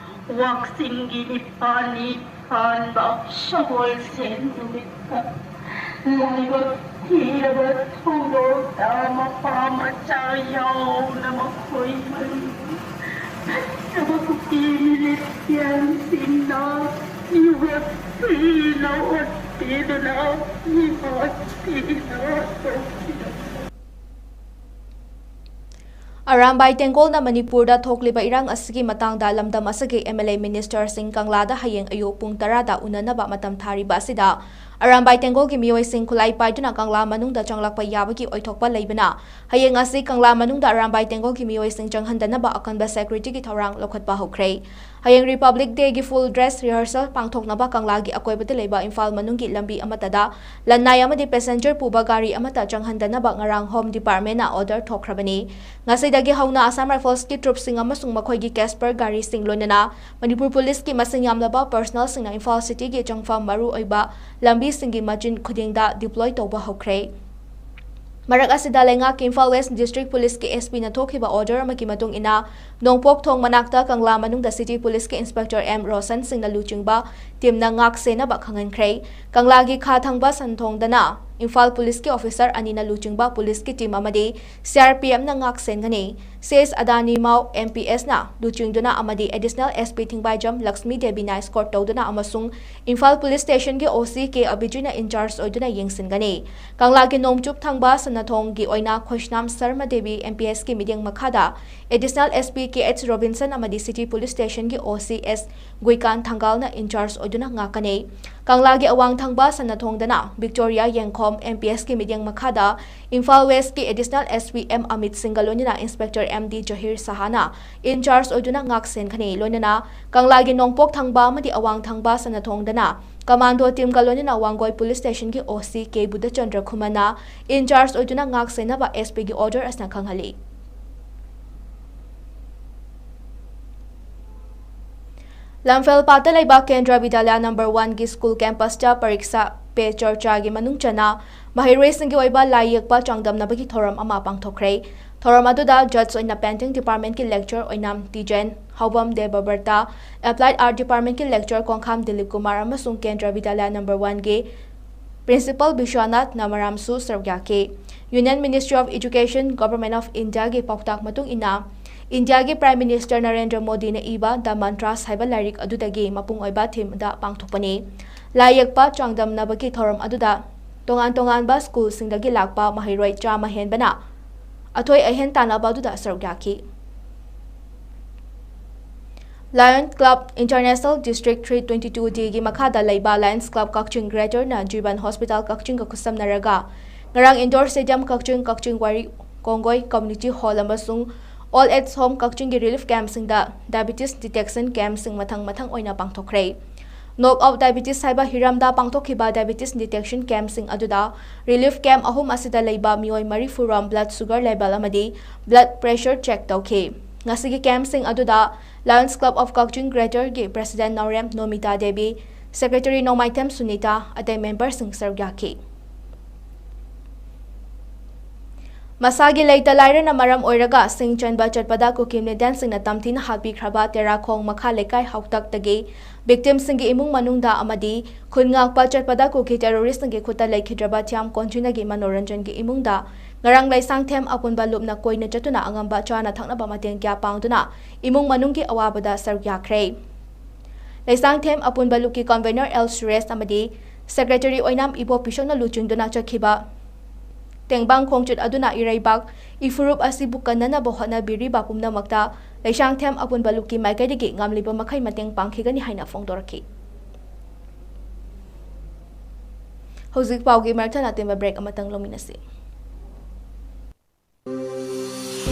ꯋꯥꯛꯆꯤꯡꯒꯤ ꯅꯤꯄꯥꯜꯅꯤ ꯄꯥꯟꯕ ꯁꯒꯣꯜꯁꯦꯟ ꯅꯨꯃꯤꯠꯇ ꯂꯥꯏꯕꯛ ꯊꯤꯔꯕ ꯊꯧꯗꯣꯛꯇ ꯃꯄꯥ ꯃꯆꯥ ꯌꯥꯎꯅ ꯃꯈꯣꯏ ꯃꯔꯤ ꯐꯠꯇꯕ ꯀꯨꯀꯤ ꯃꯤꯂꯤꯁꯤꯌꯥꯟꯁꯤꯡꯅ ꯌꯨꯒ ꯊꯤꯅ ꯑꯣꯠꯄꯤꯗꯨꯅ ꯃꯤꯍꯥꯠ ꯊꯤꯅ ꯇꯧꯈꯤꯕ꯫ ꯑꯔꯥꯝꯕꯥꯏ ꯇꯦꯡꯒꯣꯜꯅ ꯃꯅꯤꯄꯨꯔꯗ ꯊꯣꯛꯂꯤꯕ ꯏꯔꯥꯡ ꯑꯁꯤꯒꯤ ꯃꯇꯥꯡꯗ ꯂꯝꯗꯝ ꯑꯁꯤꯒꯤ ꯑꯦꯝ ꯑꯦꯜ ꯑꯦ ꯃꯤꯅꯤꯁꯇꯔꯁꯤꯡ ꯀꯪꯂꯥꯗ ꯍꯌꯦꯡ ꯑꯌꯨꯛ ꯄꯨꯡ ꯇꯔꯥꯗ ꯎꯅꯅꯕ ꯃꯇꯝ ꯊꯥꯔꯤꯕ ꯑꯁꯤꯗ, ꯑꯔꯥꯝꯕꯥꯏ ꯇꯦꯡꯒꯣꯜꯒꯤ ꯃꯤꯑꯣꯏꯁꯤꯡ ꯈꯨꯠꯂꯥꯏ ꯄꯥꯏꯗꯨꯅ ꯀꯪꯂꯥ ꯃꯅꯨꯡꯗ ꯆꯪꯂꯛꯄ ꯌꯥꯕꯒꯤ ꯑꯣꯏꯊꯣꯛꯄ ꯂꯩꯕꯅ, ꯍꯌꯦꯡ ꯑꯁꯤ ꯀꯪꯂꯥ ꯃꯅꯨꯡꯗ ꯑꯔꯥꯝꯕꯥꯏ ꯇꯦꯡꯒꯣꯜꯒꯤ ꯃꯤꯑꯣꯏꯁꯤꯡ ꯆꯪꯍꯟꯗꯅꯕ ꯑꯀꯟꯕ ꯁꯦꯀ꯭ꯌꯨꯔꯤꯇꯤꯒꯤ ꯊꯧꯔꯥꯡ ꯂꯧꯈꯠꯄ ꯍꯧꯈ꯭ꯔꯦ꯫ ꯍꯌꯦꯡ ꯔꯤꯄꯕ꯭ꯂꯤꯛ ꯗꯦꯒꯤ ꯐꯨꯜ ꯗ꯭ꯔꯦꯁ ꯔꯤꯍꯔꯁꯦꯜ ꯄꯥꯡꯊꯣꯛꯅꯕ ꯀꯪꯂꯥꯒꯤ ꯑꯀꯣꯏꯕꯗ ꯂꯩꯕ ꯏꯝꯐꯥꯜ ꯃꯅꯨꯡꯒꯤ ꯂꯝꯕꯤ ꯑꯃꯠꯇꯗ ꯂꯟꯅꯥꯏ ꯑꯃꯗꯤ ꯄꯦꯁꯦꯟꯖꯔ ꯄꯨꯕ ꯒꯥꯔꯤ ꯑꯃꯠꯇ ꯆꯪꯍꯟꯗꯅꯕ ꯉꯔꯥꯡ ꯍꯣꯝ ꯗꯤꯄꯥꯔꯠꯃꯦꯟꯅ ꯑꯣꯔꯗꯔ ꯊꯣꯛꯈ꯭ꯔꯕꯅꯤ꯫ ꯉꯁꯤꯗꯒꯤ ꯍꯧꯅ ꯑꯁꯥꯝ ꯔꯥꯏꯐꯜꯁꯀꯤ ꯇ꯭ꯔꯨꯞꯁꯤꯡ ꯑꯃꯁꯨꯡ ꯃꯈꯣꯏꯒꯤ ꯀꯦꯁꯄꯔ ꯒꯥꯔꯤꯁꯤꯡ, ꯂꯣꯏꯅꯅ ꯃꯅꯤꯄꯨꯔ ꯄꯨꯂꯤꯁꯀꯤ ꯃꯁꯤꯡ ꯌꯥꯝꯂꯕ ꯄꯔꯁꯅꯦꯜꯁꯤꯡꯅ ꯏꯝꯐꯥꯜ ꯁꯤꯇꯤꯒꯤ ꯆꯪꯐꯝ ꯃꯔꯨ ꯑꯣꯏꯕ ꯂꯝꯕꯤꯁꯤꯡꯒꯤ ꯃꯆꯤꯟ ꯈꯨꯗꯤꯡꯗ ꯗꯤꯄ꯭ꯂꯣꯏ ꯇꯧꯕ ꯍꯧꯈ꯭ꯔꯦ꯫ ꯃꯔꯛ ꯑꯁꯤꯗ, ꯂꯩꯉꯥꯛꯀꯤ ꯏꯝꯐꯥꯜ ꯋꯦꯁ ꯗꯤꯁꯇ꯭ꯔꯤꯛ ꯄꯨꯂꯤꯁꯀꯤ ꯑꯦꯁ ꯄꯤꯅ ꯊꯣꯛꯈꯤꯕ ꯑꯣꯔꯗꯔ ꯑꯃꯒꯤ ꯃꯇꯨꯡ ꯏꯟꯅ, ꯅꯣꯡꯄꯣꯛ ꯊꯣꯡ ꯃꯅꯥꯛꯇ ꯀꯪꯂꯥ ꯃꯅꯨꯡꯗ ꯁꯤꯇꯤ ꯄꯨꯂꯤꯁꯀꯤ ꯏꯟꯁꯄꯦꯛꯇꯔ ꯑꯦꯝ ꯔꯣꯁꯟ ꯁꯤꯡꯅ ꯂꯨꯆꯤꯡꯕ ꯇꯤꯝꯅ ꯉꯥꯛ ꯁꯦꯟꯅꯕ ꯈꯪꯍꯟꯈ꯭ꯔꯦ꯫ ꯀꯪꯂꯥꯒꯤ ꯈꯥ ꯊꯪꯕ ꯁꯟꯊꯣꯡꯗꯅ ꯏꯝꯐꯥꯜ ꯄꯨꯂꯤꯁꯀꯤ ꯑꯣꯐꯤꯁꯔ ꯑꯅꯤꯅ ꯂꯨꯆꯤꯡꯕ ꯄꯨꯂꯤꯁꯀꯤ ꯇꯤꯝ ꯑꯃꯗꯤ ꯁꯤ ꯑꯥꯔ ꯄꯤ ꯑꯦꯐꯅ ꯉꯥꯛ ꯁꯦꯟꯒꯅꯤ꯫ ꯁꯤ ꯑꯦꯁ ꯑꯗꯥꯅꯤꯃꯥꯎ ꯑꯦꯝ ꯄꯤ ꯑꯦꯁꯅ ꯂꯨꯆꯤꯡꯗꯨꯅ ꯑꯃꯗꯤ additional S P Thingbaijam Lakshmi ꯗꯦꯕꯤꯅ ꯏꯁꯀꯣꯔꯠ ꯇꯧꯗꯨꯅ ꯑꯃꯁꯨꯡ ꯏꯝꯐꯥꯜ ꯄꯨꯂꯤꯁ ꯁ꯭ꯇꯦꯁꯟꯒꯤ ꯑꯣ ꯁꯤ ꯀꯦ ꯑꯕꯤꯖꯤꯅ ꯏꯟꯆꯥꯔꯖ ꯑꯣꯏꯗꯨꯅ ꯌꯦꯡꯁꯤꯟꯒꯅꯤ꯫ ꯀꯪꯂꯥꯒꯤ ꯅꯣꯡꯆꯨꯞ ꯊꯪꯕ ꯁꯅꯥꯊꯣꯡꯒꯤ ꯑꯣꯏꯅ ꯈꯣꯏꯁꯅꯥꯝ ꯁꯔꯃ ꯗꯦꯕꯤ ꯑꯦꯝ ꯄꯤ ꯑꯦꯁꯀꯤ ꯃꯤꯠꯌꯦꯡ ꯃꯈꯥꯗ additional S P K H Robinson ꯑꯃꯗꯤ ꯁꯤꯇꯤ ꯄꯨꯂꯤꯁ ꯁ꯭ꯇꯦꯁꯟꯒꯤ ꯑꯣ ꯁꯤ ꯑꯦꯁ ꯒꯨꯏꯀꯥꯟ ꯊꯪꯒꯥꯜꯅ ꯏꯟꯆꯥꯔꯖ ꯑꯣꯏꯗꯨꯅ ꯉꯥꯛꯀꯅꯤ꯫ ꯀꯪꯂꯥꯒꯤ ꯑꯋꯥꯡ ꯊꯪꯕ ꯁꯅꯥꯊꯣꯡꯗꯅ ꯚꯤꯛꯇꯣꯔꯤꯌꯥ ꯌꯦꯡꯈꯣꯝ ꯑꯦꯝ ꯄꯤ ꯑꯦꯁꯀꯤ ꯃꯤꯠꯌꯦꯡ ꯃꯈꯥꯗ ꯏꯝꯐꯥꯜ ꯋꯦꯁꯀꯤ additional S P M Amit ꯁꯤꯡꯒ ꯂꯣꯏꯅꯅ ꯏꯟꯁꯄꯦꯛꯇꯔ ꯑꯦꯝ ꯗꯤ ꯖꯍꯤꯔ ꯁꯍꯥꯅ ꯏꯟꯆꯥꯔꯖ ꯑꯣꯏꯗꯨꯅ ꯉꯥꯛ ꯁꯦꯟꯒꯅꯤ꯫ ꯂꯣꯏꯅꯅ ꯀꯪꯂꯥꯒꯤ ꯅꯣꯡꯄꯣꯛ ꯊꯪꯕ ꯑꯃꯗꯤ ꯑꯋꯥꯡ ꯊꯪꯕ ꯁꯅꯥꯊꯣꯡꯗꯅ ꯀꯃꯥꯟꯗꯣ ꯇꯤꯝꯒ ꯂꯣꯏꯅꯅ ꯋꯥꯡꯒꯣꯏ ꯄꯨꯂꯤꯁ ꯁ꯭ꯇꯦꯁꯟꯒꯤ ꯑꯣ ꯁꯤ ꯀꯦ ꯕꯨꯙꯆꯟꯗ꯭ꯔ ꯈꯨꯃꯟꯅ ꯏꯟꯆꯥꯔꯖ ꯑꯣꯏꯗꯨꯅ ꯉꯥꯛ ꯁꯦꯟꯅꯕ ꯑꯦꯁ ꯄꯤꯒꯤ ꯑꯣꯔꯗꯔ ꯑꯁꯤꯅ ꯈꯪꯍꯜꯂꯤ꯫ ꯂꯝꯐꯦꯜ ꯄꯥꯠꯇ ꯂꯩꯕ ꯀꯦꯟꯗ꯭ꯔ ꯕꯤꯗ꯭ꯌꯥꯂꯌꯥ ꯅꯝꯕꯔ ꯋꯥꯟꯒꯤ ꯁ꯭ꯀꯨꯜ ꯀꯦꯝꯄꯁꯇ ꯄꯔꯤꯛꯁꯥ ꯄꯦ ꯆꯔꯆꯥꯒꯤ ꯃꯅꯨꯡ ꯆꯟꯅ ꯃꯍꯩꯔꯣꯏꯁꯤꯡꯒꯤ ꯑꯣꯏꯕ ꯂꯥꯏ ꯌꯦꯛꯄ ꯆꯥꯡꯗꯝꯅꯕꯒꯤ ꯊꯧꯔꯝ ꯑꯃ ꯄꯥꯡꯊꯣꯛꯈ꯭ꯔꯦ꯫ ꯊꯧꯔꯝ ꯑꯗꯨꯗ judge ꯑꯣꯏꯅ painting departmentꯀꯤ lecturer ꯑꯣꯏꯅꯥꯝ ꯇꯤꯖꯦꯟ, ꯍꯥꯎꯕꯝ ꯗꯦꯕꯕ꯭ꯔꯇ, applied art departmentꯀꯤ lecturer ꯀꯣꯡꯈꯥꯝ Dilip Kumar ꯑꯃꯁꯨꯡ ꯀꯦꯟꯗ꯭ꯔ ꯕꯤꯗ꯭ꯌꯥꯂꯌ number oneꯒꯤ principal ꯕꯤꯁ꯭ꯋꯥꯅꯥꯊ ꯅꯃꯔꯥꯝꯁꯨ ꯁꯔꯨꯛ ꯌꯥꯈꯤ꯫ Union Ministry of Education, Government of Indiaꯒꯤ ꯄꯥꯎꯇꯥꯛ ꯃꯇꯨꯡ ꯏꯟꯅ, ꯏꯟꯗꯤꯌꯥꯒꯤ Prime Minister ꯅꯔꯦꯟꯗ꯭ꯔ ꯃꯣꯗꯤꯅ ꯏꯕ The Mantras ꯍꯥꯏꯕ ꯂꯥꯏꯔꯤꯛ ꯑꯗꯨꯗꯒꯤ ꯃꯄꯨꯡ ꯑꯣꯏꯕ themeꯗ ꯄꯥꯡꯊꯣꯛꯄꯅꯤ꯫ ꯂꯥꯏ ꯌꯦꯛꯄ ꯆꯥꯡꯗꯝꯅꯕꯒꯤ ꯊꯧꯔꯝ ꯑꯗꯨꯗ ꯇꯣꯉꯥꯟ ꯇꯣꯉꯥꯟꯕ schoolꯁꯤꯡꯗꯒꯤ ꯂꯥꯛꯄ ꯃꯍꯩꯔꯣꯏ ꯆꯥꯝꯃ ꯍꯦꯟꯕꯅ ꯑꯊꯣꯏ ꯑꯍꯦꯟ ꯇꯥꯟꯅꯕ ꯑꯗꯨꯗ ꯁꯔꯨꯛ ꯌꯥꯈꯤ꯫ Lions Club International District three twenty-two Dꯒꯤ ꯃꯈꯥꯗ ꯂꯩꯕ Lions Club ꯀꯛꯆꯤꯡ Greaterꯅ ꯖꯤꯕꯟ Hospital ꯀꯛꯆꯤꯡꯒ ꯈꯨꯠꯁꯝꯅꯔꯒ ꯉꯔꯥꯡ Indoor Stadium ꯀꯛꯆꯤꯡ, ꯀꯛꯆꯤꯡ ꯋꯥꯔꯤ ꯀꯣꯡꯒꯣꯏ Community Hall ꯑꯃꯁꯨꯡ Old Age Home ꯀꯛꯆꯤꯡꯒꯤ relief campꯁꯤꯡꯗ diabetes detection campꯁꯤꯡ ꯃꯊꯪ ꯃꯊꯪ ꯑꯣꯏꯅ ꯄꯥꯡꯊꯣꯛꯈ꯭ꯔꯦ꯫ Knock Out Diabetes ꯍꯥꯏꯕ ꯍꯤꯔꯝꯗ ꯄꯥꯡꯊꯣꯛꯈꯤꯕ diabetes detection campꯁꯤꯡ ꯑꯗꯨꯗ relief camp ꯑꯍꯨꯝ ꯑꯁꯤꯗ ꯂꯩꯕ ꯃꯤꯑꯣꯏ ꯃꯔꯤꯐꯨ ꯔꯣꯝ blood sugar level ꯑꯃꯗꯤ blood pressure check ꯇꯧꯈꯤ꯫ ꯉꯁꯤꯒꯤ campꯁꯤꯡ ꯑꯗꯨꯗ Lions Club of Kakching Greaterꯒꯤ President Naorem ꯅꯣꯃꯤꯇꯥ Devi, Secretary ꯅꯣꯡꯃꯥꯏꯊꯦꯝ ꯁꯨꯅꯤꯇꯥ, ꯑꯇꯩ memberꯁꯤꯡ ꯁꯔꯨꯛ ꯌꯥꯈꯤ꯫ ꯃꯁꯥꯒꯤ ꯂꯩꯇ ꯂꯥꯏꯔꯅ ꯃꯔꯝ ꯑꯣꯏꯔꯒ ꯁꯤꯡ ꯆꯟꯕ ꯆꯠꯄꯗ ꯀꯨꯀꯤ militantꯁꯤꯡꯅ ꯇꯝꯊꯤꯅ ꯍꯥꯠꯄꯤꯈ꯭ꯔꯕ ꯇꯦꯔꯥꯈꯣꯡ ꯃꯈꯥ ꯂꯩꯀꯥꯏ ꯍꯥꯎꯇꯛꯇꯒꯤ victimꯁꯤꯡꯒꯤ ꯏꯃꯨꯡ ꯃꯅꯨꯡꯗ ꯑꯃꯗꯤ ꯈꯨꯟ ꯉꯥꯛꯄ ꯆꯠꯄꯗ ꯀꯨꯀꯤ terroristꯁꯤꯡꯒꯤ ꯈꯨꯠꯇ ꯂꯩꯈꯤꯗ꯭ꯔꯕ ꯊꯤꯌꯥꯝ ꯀꯣꯟꯖꯤꯅꯒꯤ ꯃꯅꯣꯔꯟꯖꯟꯒꯤ ꯏꯃꯨꯡꯗ ꯉꯔꯥꯡ ꯂꯩꯁꯥꯡꯊꯦꯝ ꯑꯄꯨꯟꯕ ꯂꯨꯞꯅ ꯀꯣꯏꯅ ꯆꯠꯇꯨꯅ ꯑꯉꯝꯕ ꯆꯥꯅ ꯊꯛꯅꯕ ꯃꯇꯦꯡ ꯀꯌꯥ ꯄꯥꯡꯗꯨꯅ ꯏꯃꯨꯡ ꯃꯅꯨꯡꯒꯤ ꯑꯋꯥꯕꯗ ꯁꯔꯨꯛ ꯌꯥꯈ꯭ꯔꯦ꯫ ꯂꯩꯁꯥꯡꯊꯦꯝ ꯑꯄꯨꯟꯕ ꯂꯨꯞꯀꯤ convener ꯑꯦꯜ ꯁꯨꯔꯦꯁ ꯑꯃꯗꯤ Secretary ꯑꯣꯏꯅꯥꯝ ꯏꯕꯣ ꯄꯤꯁꯛꯅ ꯂꯨꯆꯤꯡꯗꯨꯅ ꯆꯠꯈꯤꯕ ꯇꯦꯡꯕꯥꯡ ꯈꯣꯡꯆꯠ ꯑꯗꯨꯅ ꯏꯔꯩꯕꯥꯛ ꯏꯐꯨꯔꯨꯞ ꯑꯁꯤꯕꯨ ꯀꯟꯅꯅꯕ ꯍꯣꯠꯅꯕꯤꯔꯤꯕ ꯄꯨꯝꯅꯃꯛꯇ ꯂꯩꯁꯥꯡꯊꯦꯝ ꯑꯄꯨꯟꯕ ꯂꯨꯞꯀꯤ ꯃꯥꯏꯀꯩꯗꯒꯤ ꯉꯝꯂꯤꯕ ꯃꯈꯩ ꯃꯇꯦꯡ ꯄꯥꯡꯈꯤꯒꯅꯤ ꯍꯥꯏꯅ ꯐꯣꯡꯗꯣꯔꯛꯈꯤ꯫ ꯍꯧꯖꯤꯛ ꯄꯥꯎꯒꯤ ꯃꯔꯛ ꯊꯠꯅ ꯑꯇꯦꯟꯕ break ꯑꯃꯇꯪ ꯂꯧꯃꯤꯟꯅꯁꯤ꯫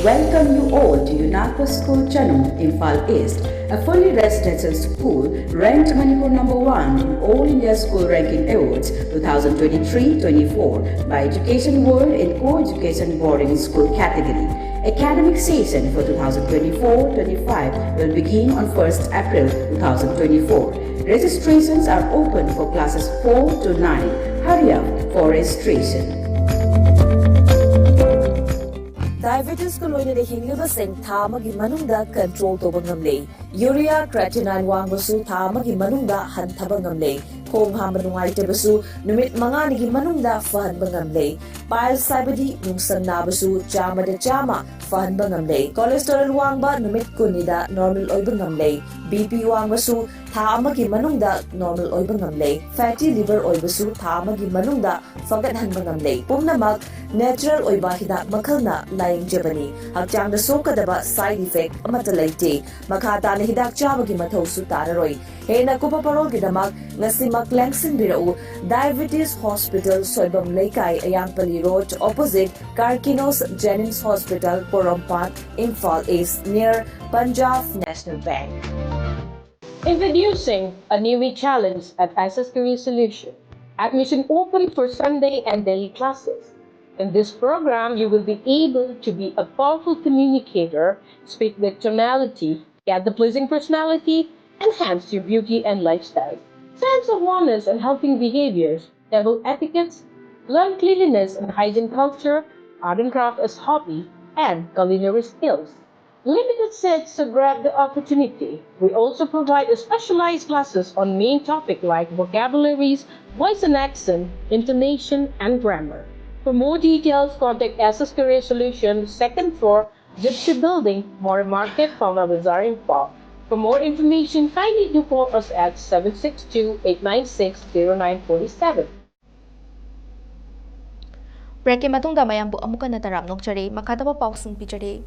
Welcome you all to UNACO School Chanung, Imphal East, a fully residential school ranked Manipur number one in All India School Ranking Awards two thousand twenty-three twenty-four by Education World in co-education boarding school category. Academic session for two thousand twenty-four twenty-five will begin on first April two thousand twenty-four. Registrations are open for classes four to nine. Hurry up for registration. Diabetesꯀ ꯂꯣꯏꯅꯅ ꯍꯤꯡꯂꯤꯕꯁꯤꯡ ꯊꯥ ꯑꯃꯒꯤ ꯃꯅꯨꯡꯗ control ꯇꯧꯕ ꯉꯝꯂꯦ꯫ Urea creatinine ꯋꯥꯡꯕꯁꯨ ꯊꯥ ꯑꯃꯒꯤ ꯃꯅꯨꯡꯗ ꯍꯟꯊꯕ ꯉꯝꯂꯦ꯫ ꯈꯣꯡ ꯍꯥꯝꯕ ꯅꯨꯡꯉꯥꯏꯇꯕꯁꯨ ꯅꯨꯃꯤꯠ ꯃꯉꯥꯅꯤꯒꯤ ꯃꯅꯨꯡꯗ ꯐꯍꯟꯕ ꯉꯝꯂꯦ꯫ Piles ꯍꯥꯏꯕꯗꯤ ꯅꯨꯡꯁꯪ ꯅꯥꯕꯁꯨ ꯆꯥꯝꯃꯗ ꯆꯥꯝꯃ ꯐꯍꯟꯕ ꯉꯝꯂꯦ꯫ Cholesterol ꯋꯥꯡꯕ ꯅꯨꯃꯤꯠ ꯀꯨꯟꯅꯤꯗ normal ꯑꯣꯏꯕ ꯉꯝꯂꯦ꯫ BP ꯋꯥꯡꯕꯁꯨ ꯊꯥ ꯑꯃꯒꯤ ꯃꯅꯨꯡꯗ normal ꯑꯣꯏꯕ ꯉꯝꯂꯦ꯫ Fatty liver ꯑꯣꯏꯕꯁꯨ ꯊꯥ ꯑꯃꯒꯤ ꯃꯅꯨꯡꯗ ꯐꯒꯠꯍꯟꯕ ꯉꯝꯂꯦ꯫ ꯄꯨꯝꯅꯃꯛ natural ꯑꯣꯏꯕ ꯍꯤꯗꯥꯛ ꯃꯈꯜꯅ ꯂꯥꯌꯦꯡꯖꯕꯅꯤ꯫ ꯍꯛꯆꯥꯡꯗ ꯁꯣꯛꯀꯗꯕ side effect ꯑꯃꯠꯇ ꯂꯩꯇꯦ꯫ ꯃꯈꯥ ꯇꯥꯅ ꯍꯤꯗꯥꯛ ꯆꯥꯕꯒꯤ ꯃꯊꯧꯁꯨ ꯇꯥꯔꯔꯣꯏ꯫ ꯍꯦꯟꯅ ꯀꯨꯞꯄ ꯄꯔꯣꯜꯒꯤꯗꯃꯛ ꯉꯁꯤꯃꯛ ꯂꯦꯡꯁꯤꯟꯕꯤꯔꯛꯎ꯫ Diabetes Hospital, ꯁꯣꯏꯕꯝ ꯂꯩꯀꯥꯏ, ꯑꯌꯥꯡꯄꯜꯂꯤ Road, opposite Karkinos Jennings Hospital, Porompat, Imphal East, near Punjab National Bank. Introducing a new challenge at S S Career Solution. Admission open for Sunday and daily classes. In this program, you will be able to be a powerful communicator, speak with tonality, get the pleasing personality, enhance your beauty and lifestyle. Sense of wellness and helping behaviors, table etiquettes, learn cleanliness and hygiene culture, art and craft as hobby, and culinary skills. Limited seats, so grab the opportunity. We also provide a specialized classes on main topic like vocabularies, voice and accent, intonation, and grammar. For more details, contact S S Career Solutions, second floor, Gypsy Building, Mori Market, Palma Bazaar, Imphal. For more information, kindly do call us at seven six two, eight nine six, zero nine four seven. Breakꯀꯤ ꯃꯇꯨꯡꯗ ꯃꯌꯥꯝꯕꯨ ꯑꯃꯨꯛ ꯍꯟꯅ ꯇꯔꯥꯝꯅ ꯑꯣꯛꯆꯔꯤ꯫ ꯃꯈꯥ ꯇꯥꯕ ꯄꯥꯎꯁꯤꯡ ꯄꯤꯖꯔꯤ꯫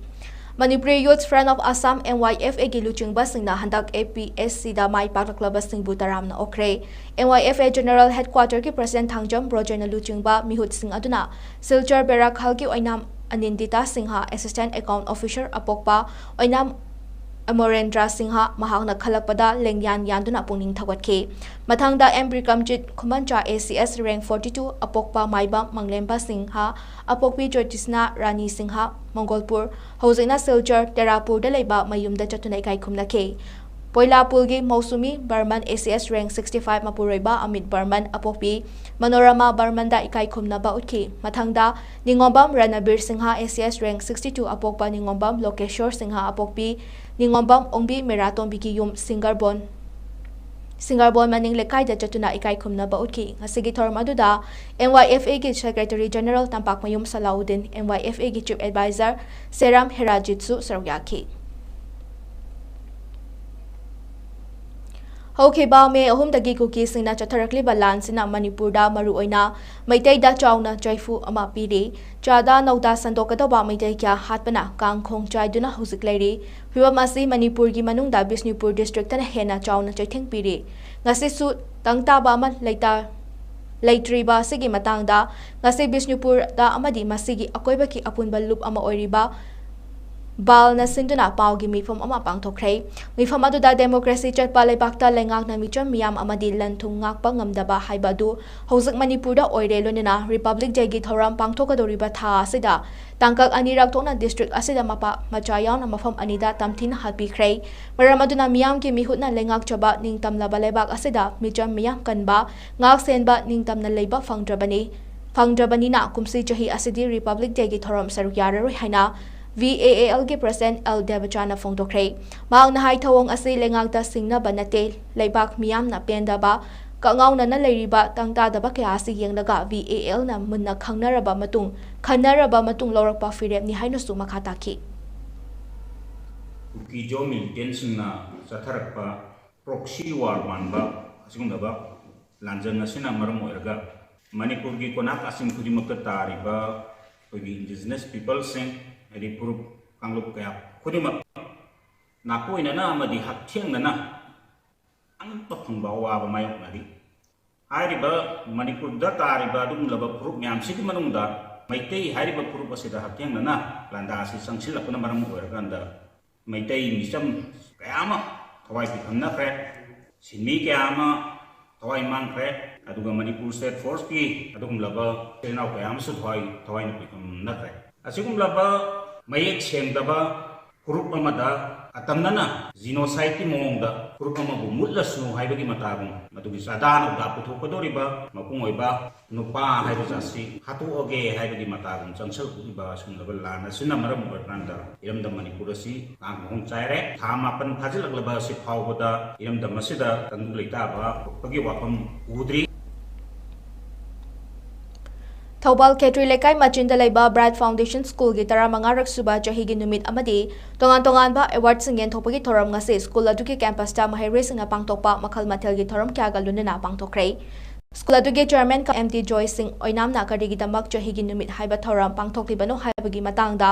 Manipuri Youth Front of Assam, M Y F A ꯒꯤ ꯂꯨꯆꯤꯡꯕꯁꯤꯡꯅ ꯍꯟꯗꯛ A P S C ꯗ ꯃꯥꯏ ꯄꯥꯛꯂꯛꯂꯕꯁꯤꯡꯕꯨ ꯇꯔꯥꯝꯅ ꯑꯣꯛꯈ꯭ꯔꯦ꯫ M Y F A General Headquarter ꯒꯤ President ꯊꯥꯡꯖꯝ ꯕ꯭ꯔꯣꯖꯔꯅ ꯂꯨꯆꯤꯡꯕ ꯃꯤꯍꯨꯠꯁꯤꯡ ꯑꯗꯨꯅ ꯁꯤꯜꯆꯔ ꯕꯦꯔꯥꯛ ꯍꯜꯒꯤ ꯑꯣꯏꯅꯥꯝ ꯑꯅꯤꯟꯗꯤꯇꯥ ꯁꯤꯡꯍ, Assistant Account Officer ꯑꯄꯣꯛꯄ ꯑꯣꯏꯅꯥꯝ ꯑꯃꯔꯦꯟꯗ꯭ꯔ ꯁꯤꯡꯍ, ꯃꯍꯥꯛꯅ ꯈꯜꯂꯛꯄꯗ ꯂꯦꯡꯌꯥꯟ ꯌꯥꯟꯗꯨꯅ ꯄꯨꯛꯅꯤꯡ ꯊꯧꯒꯠꯈꯤ꯫ ꯃꯊꯪꯗ M Bikramjit ꯈꯨꯃꯟꯆꯥ, A C S, rank forty two, ꯑꯄꯣꯛꯄ ꯃꯥꯏꯕꯝ ꯃꯪꯂꯦꯝꯕ ꯁꯤꯡꯍ, ꯑꯄꯣꯛꯄꯤ ꯖ꯭ꯌꯣꯇꯤꯁꯅꯥ ꯔꯥꯅꯤ ꯁꯤꯡꯍ, ꯃꯪꯒꯣꯜꯄꯨꯔ, ꯍꯧꯖꯤꯛꯅ ꯁꯤꯜꯆꯔ ꯇꯦꯔꯥꯄꯨꯔꯗ ꯂꯩꯕ ꯃꯌꯨꯝꯗ ꯆꯠꯇꯨꯅ ꯏꯀꯥꯏ ꯈꯨꯝꯅꯈꯤ꯫ ꯄꯣꯏꯂꯥꯄꯨꯜꯒꯤ ꯃꯧꯁꯨꯃꯤ Barman, A C S rank sixty five, ꯃꯄꯨꯔꯣꯏꯕ ꯑꯃꯤꯠ ꯕꯔꯃꯟ, ꯑꯄꯣꯛꯄꯤ ꯃꯅꯣꯔꯃꯥ ꯕꯔꯃꯟꯗ ꯏꯀꯥꯏ ꯈꯨꯝꯅꯕ ꯎꯠꯈꯤ꯫ ꯃꯊꯪꯗ ꯅꯤꯉꯣꯝꯕꯝ ꯔꯅꯕꯤꯔ Singh, A C S rank sixty two, ꯑꯄꯣꯛꯄ ꯅꯤꯉꯣꯝꯕꯝ ꯂꯣꯀꯦꯁꯣꯔ Singh, ꯑꯄꯣꯛꯄꯤ ꯅꯤꯉꯣꯝꯕꯝ ꯑꯣꯡꯕꯤ ꯃꯦꯔꯥꯇꯣꯝꯕꯤꯒꯤ ꯌꯨꯝ ꯁꯤꯡꯒꯔꯕꯣꯟ, ꯁꯤꯡꯒꯔꯕꯣꯟ ꯃꯅꯤꯡ ꯂꯩꯀꯥꯏꯗ ꯆꯠꯇꯨꯅ ꯏꯀꯥꯏ ꯈꯨꯝꯅꯕ ꯎꯠꯈꯤ꯫ ꯉꯁꯤꯒꯤ ꯊꯧꯔꯝ ꯑꯗꯨꯗ M Y F Aꯒꯤ Secretary General ꯇꯝꯄꯥꯛꯃꯌꯨꯝ ꯁꯂꯥꯎꯗꯤꯟ, M Y F Aꯒꯤ Chief Advisor ꯁꯦꯔꯥꯝ ꯍꯦꯔꯥꯖꯤꯠꯁꯨ ꯁꯔꯨꯛ ꯌꯥꯈꯤ꯫ ꯍꯧꯈꯤꯕ ꯃꯦ ꯑꯍꯨꯝꯗꯒꯤ ꯀꯨꯀꯤꯁꯤꯡꯅ ꯆꯠꯊꯔꯛꯂꯤꯕ ꯂꯥꯟꯁꯤꯅ ꯃꯅꯤꯄꯨꯔꯗ ꯃꯔꯨꯑꯣꯏꯅ ꯃꯩꯇꯩꯗ ꯆꯥꯎꯅ ꯆꯩꯐꯨ ꯑꯃ ꯄꯤꯔꯤ꯫ ꯆꯥꯗ ꯅꯧꯗ ꯁꯟꯗꯣꯛꯀꯗꯧꯕ ꯃꯩꯇꯩ ꯀꯌꯥ ꯍꯥꯠꯄꯅ ꯀꯥꯡ ꯈꯣꯡ ꯆꯥꯏꯗꯨꯅ ꯍꯧꯖꯤꯛ ꯂꯩꯔꯤ꯫ ꯐꯤꯚꯝ ꯑꯁꯤ ꯃꯅꯤꯄꯨꯔꯒꯤ ꯃꯅꯨꯡꯗ ꯕꯤꯁꯅꯨꯄꯨꯔ districtꯇꯅ ꯍꯦꯟꯅ ꯆꯥꯎꯅ ꯆꯩꯊꯦꯡ ꯄꯤꯔꯤ꯫ ꯉꯁꯤꯁꯨ ꯇꯪ ꯇꯥꯕ ꯑꯃ ꯂꯩꯇ-, ꯂꯩꯇ꯭ꯔꯤꯕ ꯑꯁꯤꯒꯤ ꯃꯇꯥꯡꯗ ꯉꯁꯤ ꯕꯤꯁꯅꯨꯄꯨꯔꯗ ꯑꯃꯗꯤ ꯃꯁꯤꯒꯤ ꯑꯀꯣꯏꯕꯒꯤ ꯑꯄꯨꯟꯕ ꯂꯨꯞ ꯑꯃ ꯑꯣꯏꯔꯤꯕ ꯕꯥꯜꯅ ꯁꯤꯟꯗꯨꯅ ꯄꯥꯎꯒꯤ ꯃꯤꯐꯝ ꯑꯃ ꯄꯥꯡꯊꯣꯛꯈ꯭ꯔꯦ꯫ ꯃꯤꯐꯝ ꯑꯗꯨꯗ democracy ꯆꯠꯄ ꯂꯩꯕꯥꯛꯇ ꯂꯩꯉꯥꯛꯅ ꯃꯤꯆꯝ ꯃꯤꯌꯥꯝ ꯑꯃꯗꯤ ꯂꯟ ꯊꯨꯝ ꯉꯥꯛꯄ ꯉꯝꯗꯕ ꯍꯥꯏꯕ ꯑꯗꯨ ꯍꯧꯖꯤꯛ ꯃꯅꯤꯄꯨꯔꯗ ꯑꯣꯏꯔꯦ꯫ ꯂꯣꯏꯅꯅ Republic Dayꯒꯤ ꯊꯧꯔꯝ ꯄꯥꯡꯊꯣꯛꯀꯗꯧꯔꯤꯕ ꯊꯥ ꯑꯁꯤꯗ ꯇꯥꯡꯀꯛ ꯑꯅꯤꯔꯛ ꯊꯣꯛꯅ district ꯑꯁꯤꯗ ꯃꯄꯥ ꯃꯆꯥ ꯌꯥꯎꯅ ꯃꯐꯝ ꯑꯅꯤꯗ ꯇꯝꯊꯤꯅ ꯍꯥꯠꯄꯤꯈ꯭ꯔꯦ꯫ ꯃꯔꯝ ꯑꯗꯨꯅ ꯃꯤꯌꯥꯝꯒꯤ ꯃꯤꯍꯨꯠꯅ ꯂꯩꯉꯥꯛꯆꯕ ꯅꯤꯡꯇꯝꯂꯕ ꯂꯩꯕꯥꯛ ꯑꯁꯤꯗ ꯃꯤꯆꯝ ꯃꯤꯌꯥꯝ ꯀꯟꯕ, ꯉꯥꯛ ꯁꯦꯟꯕ ꯅꯤꯡꯇꯝꯅ ꯂꯩꯕ ꯐꯪꯗ꯭ꯔꯕꯅꯤ꯫ ꯐꯪꯗ꯭ꯔꯕꯅꯤꯅ ꯀꯨꯝꯁꯤ ꯆꯍꯤ ꯑꯁꯤꯗꯤ Republic Dayꯒꯤ ꯊꯧꯔꯝ ꯁꯔꯨꯛ ꯌꯥꯔꯔꯣꯏ ꯍꯥꯏꯅ V A A Lꯒꯤ President L ꯗꯦꯕꯆꯥꯅ ꯐꯣꯡꯗꯣꯛꯈ꯭ꯔꯦ꯫ ꯃꯍꯥꯛꯅ ꯍꯥꯏ, ꯊꯧꯑꯣꯡ ꯑꯁꯤ ꯂꯩꯉꯥꯛꯇ ꯁꯤꯡꯅꯕ ꯅꯠꯇꯦ, ꯂꯩꯕꯥꯛ ꯃꯤꯌꯥꯝꯅ ꯄꯦꯟꯗꯕ, ꯀꯉꯥꯎꯅꯅ ꯂꯩꯔꯤꯕ ꯇꯪ ꯇꯥꯗꯕ ꯀꯌꯥ ꯑꯁꯤ ꯌꯦꯡꯂꯒ V A Lꯅ ꯃꯨꯟꯅ ꯈꯪꯅꯔꯕ ꯃꯇꯨꯡ, ꯈꯟꯅꯔꯕ ꯃꯇꯨꯡ ꯂꯧꯔꯛꯄ ꯐꯤꯔꯦꯞꯅꯤ ꯍꯥꯏꯅꯁꯨ ꯃꯈꯥ ꯇꯥꯈꯤ꯫ ꯀꯨꯀꯤꯖꯣ militantꯁꯤꯡꯅ ꯆꯠꯊꯔꯛꯄ proxy war ꯃꯥꯟꯕ ꯑꯁꯤꯒꯨꯝꯂꯕ ꯂꯥꯟꯖꯪ ꯑꯁꯤꯅ ꯃꯔꯝ ꯑꯣꯏꯔꯒ ꯃꯅꯤꯄꯨꯔꯒꯤ ꯀꯣꯅꯥꯛ ꯑꯁꯤꯟ ꯈꯨꯗꯤꯡꯃꯛꯇ ꯇꯥꯔꯤꯕ ꯑꯩꯈꯣꯏꯒꯤ indigenous peopleꯁꯤꯡ, ꯍꯥꯏꯗꯤ ꯐꯨꯔꯨꯞ ꯀꯥꯡꯂꯨꯞ ꯀꯌꯥ ꯈꯨꯗꯤꯡꯃꯛ ꯅꯥꯀꯣꯏꯅꯅ ꯑꯃꯗꯤ ꯍꯛꯊꯦꯡꯅꯅ ꯑꯉꯛꯄ ꯐꯪꯕ ꯑꯋꯥꯕ ꯃꯥꯌꯣꯛꯅꯔꯤ꯫ ꯍꯥꯏꯔꯤꯕ ꯃꯅꯤꯄꯨꯔꯗ ꯇꯥꯔꯤꯕ ꯑꯗꯨꯒꯨꯝꯂꯕ ꯐꯨꯔꯨꯞ ꯃꯌꯥꯝꯁꯤꯒꯤ ꯃꯅꯨꯡꯗ ꯃꯩꯇꯩ ꯍꯥꯏꯔꯤꯕ ꯐꯨꯔꯨꯞ ꯑꯁꯤꯗ ꯍꯛꯊꯦꯡꯅꯅ ꯂꯥꯟꯗꯥ ꯑꯁꯤ ꯆꯪꯁꯤꯜꯂꯛꯄꯅ ꯃꯔꯝ ꯑꯣꯏꯔꯀꯥꯟꯗ ꯃꯩꯇꯩ ꯃꯤꯆꯝ ꯀꯌꯥ ꯑꯃ ꯊꯋꯥꯏ ꯄꯤꯐꯝꯅꯈ꯭ꯔꯦ, ꯁꯤꯟꯃꯤ ꯀꯌꯥ ꯑꯃ ꯊꯋꯥꯏ ꯃꯥꯡꯈ꯭ꯔꯦ, ꯑꯗꯨꯒ ꯃꯅꯤꯄꯨꯔ State Forceꯀꯤ ꯑꯗꯨꯒꯨꯝꯂꯕ ꯏꯆꯤꯜ ꯏꯅꯥꯎ ꯀꯌꯥ ꯑꯃꯁꯨ ꯊꯋꯥꯏ, ꯊꯋꯥꯏꯅ ꯄꯤꯐꯝꯅꯈ꯭ꯔꯦ꯫ ꯑꯁꯤꯒꯨꯝꯂꯕ ꯃꯌꯦꯛ ꯁꯦꯡꯗꯕ ꯐꯨꯔꯨꯞ ꯑꯃꯗ ꯑꯇꯝꯅꯅ genocideꯀꯤ ꯃꯑꯣꯡꯗ ꯐꯨꯔꯨꯞ ꯑꯃꯕꯨ ꯃꯨꯠꯂꯁꯅꯨ ꯍꯥꯏꯕꯒꯤ ꯃꯇꯥꯒꯨꯝ, ꯃꯗꯨꯒꯤ ꯆꯥꯗꯥ ꯅꯧꯗꯥ ꯄꯨꯊꯣꯛꯀꯗꯧꯔꯤꯕ ꯃꯄꯨꯡ ꯑꯣꯏꯕ ꯅꯨꯄꯥ ꯍꯥꯏꯕ ꯖꯥꯠꯁꯤ ꯍꯥꯠꯇꯣꯛꯑꯒꯦ ꯍꯥꯏꯕꯒꯤ ꯃꯇꯥꯒꯨꯝ ꯆꯪꯁꯜꯂꯛꯂꯤꯕ ꯑꯁꯤꯒꯨꯝꯂꯕ ꯂꯥꯟ ꯑꯁꯤꯅ ꯃꯔꯝ ꯑꯣꯏꯔꯀꯥꯟꯗ ꯏꯔꯝꯗꯝ ꯃꯅꯤꯄꯨꯔ ꯑꯁꯤ ꯉꯥꯡ ꯃꯍꯨꯝ ꯆꯥꯏꯔꯦ꯫ ꯊꯥ ꯃꯥꯄꯟ ꯐꯥꯖꯤꯜꯂꯛꯂꯕ ꯑꯁꯤ ꯐꯥꯎꯕꯗ ꯏꯔꯝꯗꯝ ꯑꯁꯤꯗ ꯇꯪꯗꯨ ꯂꯩꯇꯥꯕ ꯊꯣꯛꯄꯒꯤ ꯋꯥꯐꯝ ꯎꯗ꯭ꯔꯤ꯫ ꯊꯧꯕꯥꯜ ꯈꯦꯇ꯭ꯔꯤ ꯂꯩꯀꯥꯏ ꯃꯆꯤꯟꯗ ꯂꯩꯕ Bright Foundation Schoolꯒꯤ ꯇꯔꯥꯃꯉꯥꯔꯛ ꯁꯨꯕ ꯆꯍꯤꯒꯤ ꯅꯨꯃꯤꯠ ꯑꯃꯗꯤ ꯇꯣꯉꯥꯟ ꯇꯣꯉꯥꯟꯕ awardꯁꯤꯡ ꯌꯦꯟꯊꯣꯛꯄꯒꯤ ꯊꯧꯔꯝ ꯉꯁꯤ school ꯑꯗꯨꯒꯤ campusꯇ ꯃꯍꯩꯔꯣꯏꯁꯤꯡꯅ ꯄꯥꯡꯊꯣꯛꯄ ꯃꯈꯜ ꯃꯊꯦꯜꯒꯤ ꯊꯧꯔꯝ ꯀꯌꯥꯒ ꯂꯣꯏꯅꯅ ꯄꯥꯡꯊꯣꯛꯈ꯭ꯔꯦ꯫ School ꯑꯗꯨꯒꯤ chairman ꯀ M D ꯖꯣꯏ ꯁꯤꯡ ꯑꯣꯏꯅꯥꯝꯅ ꯀꯔꯤꯒꯤꯗꯃꯛ ꯆꯍꯤꯒꯤ ꯅꯨꯃꯤꯠ ꯍꯥꯏꯕ ꯊꯧꯔꯝ ꯄꯥꯡꯊꯣꯛꯂꯤꯕꯅꯣ ꯍꯥꯏꯕꯒꯤ ꯃꯇꯥꯡꯗ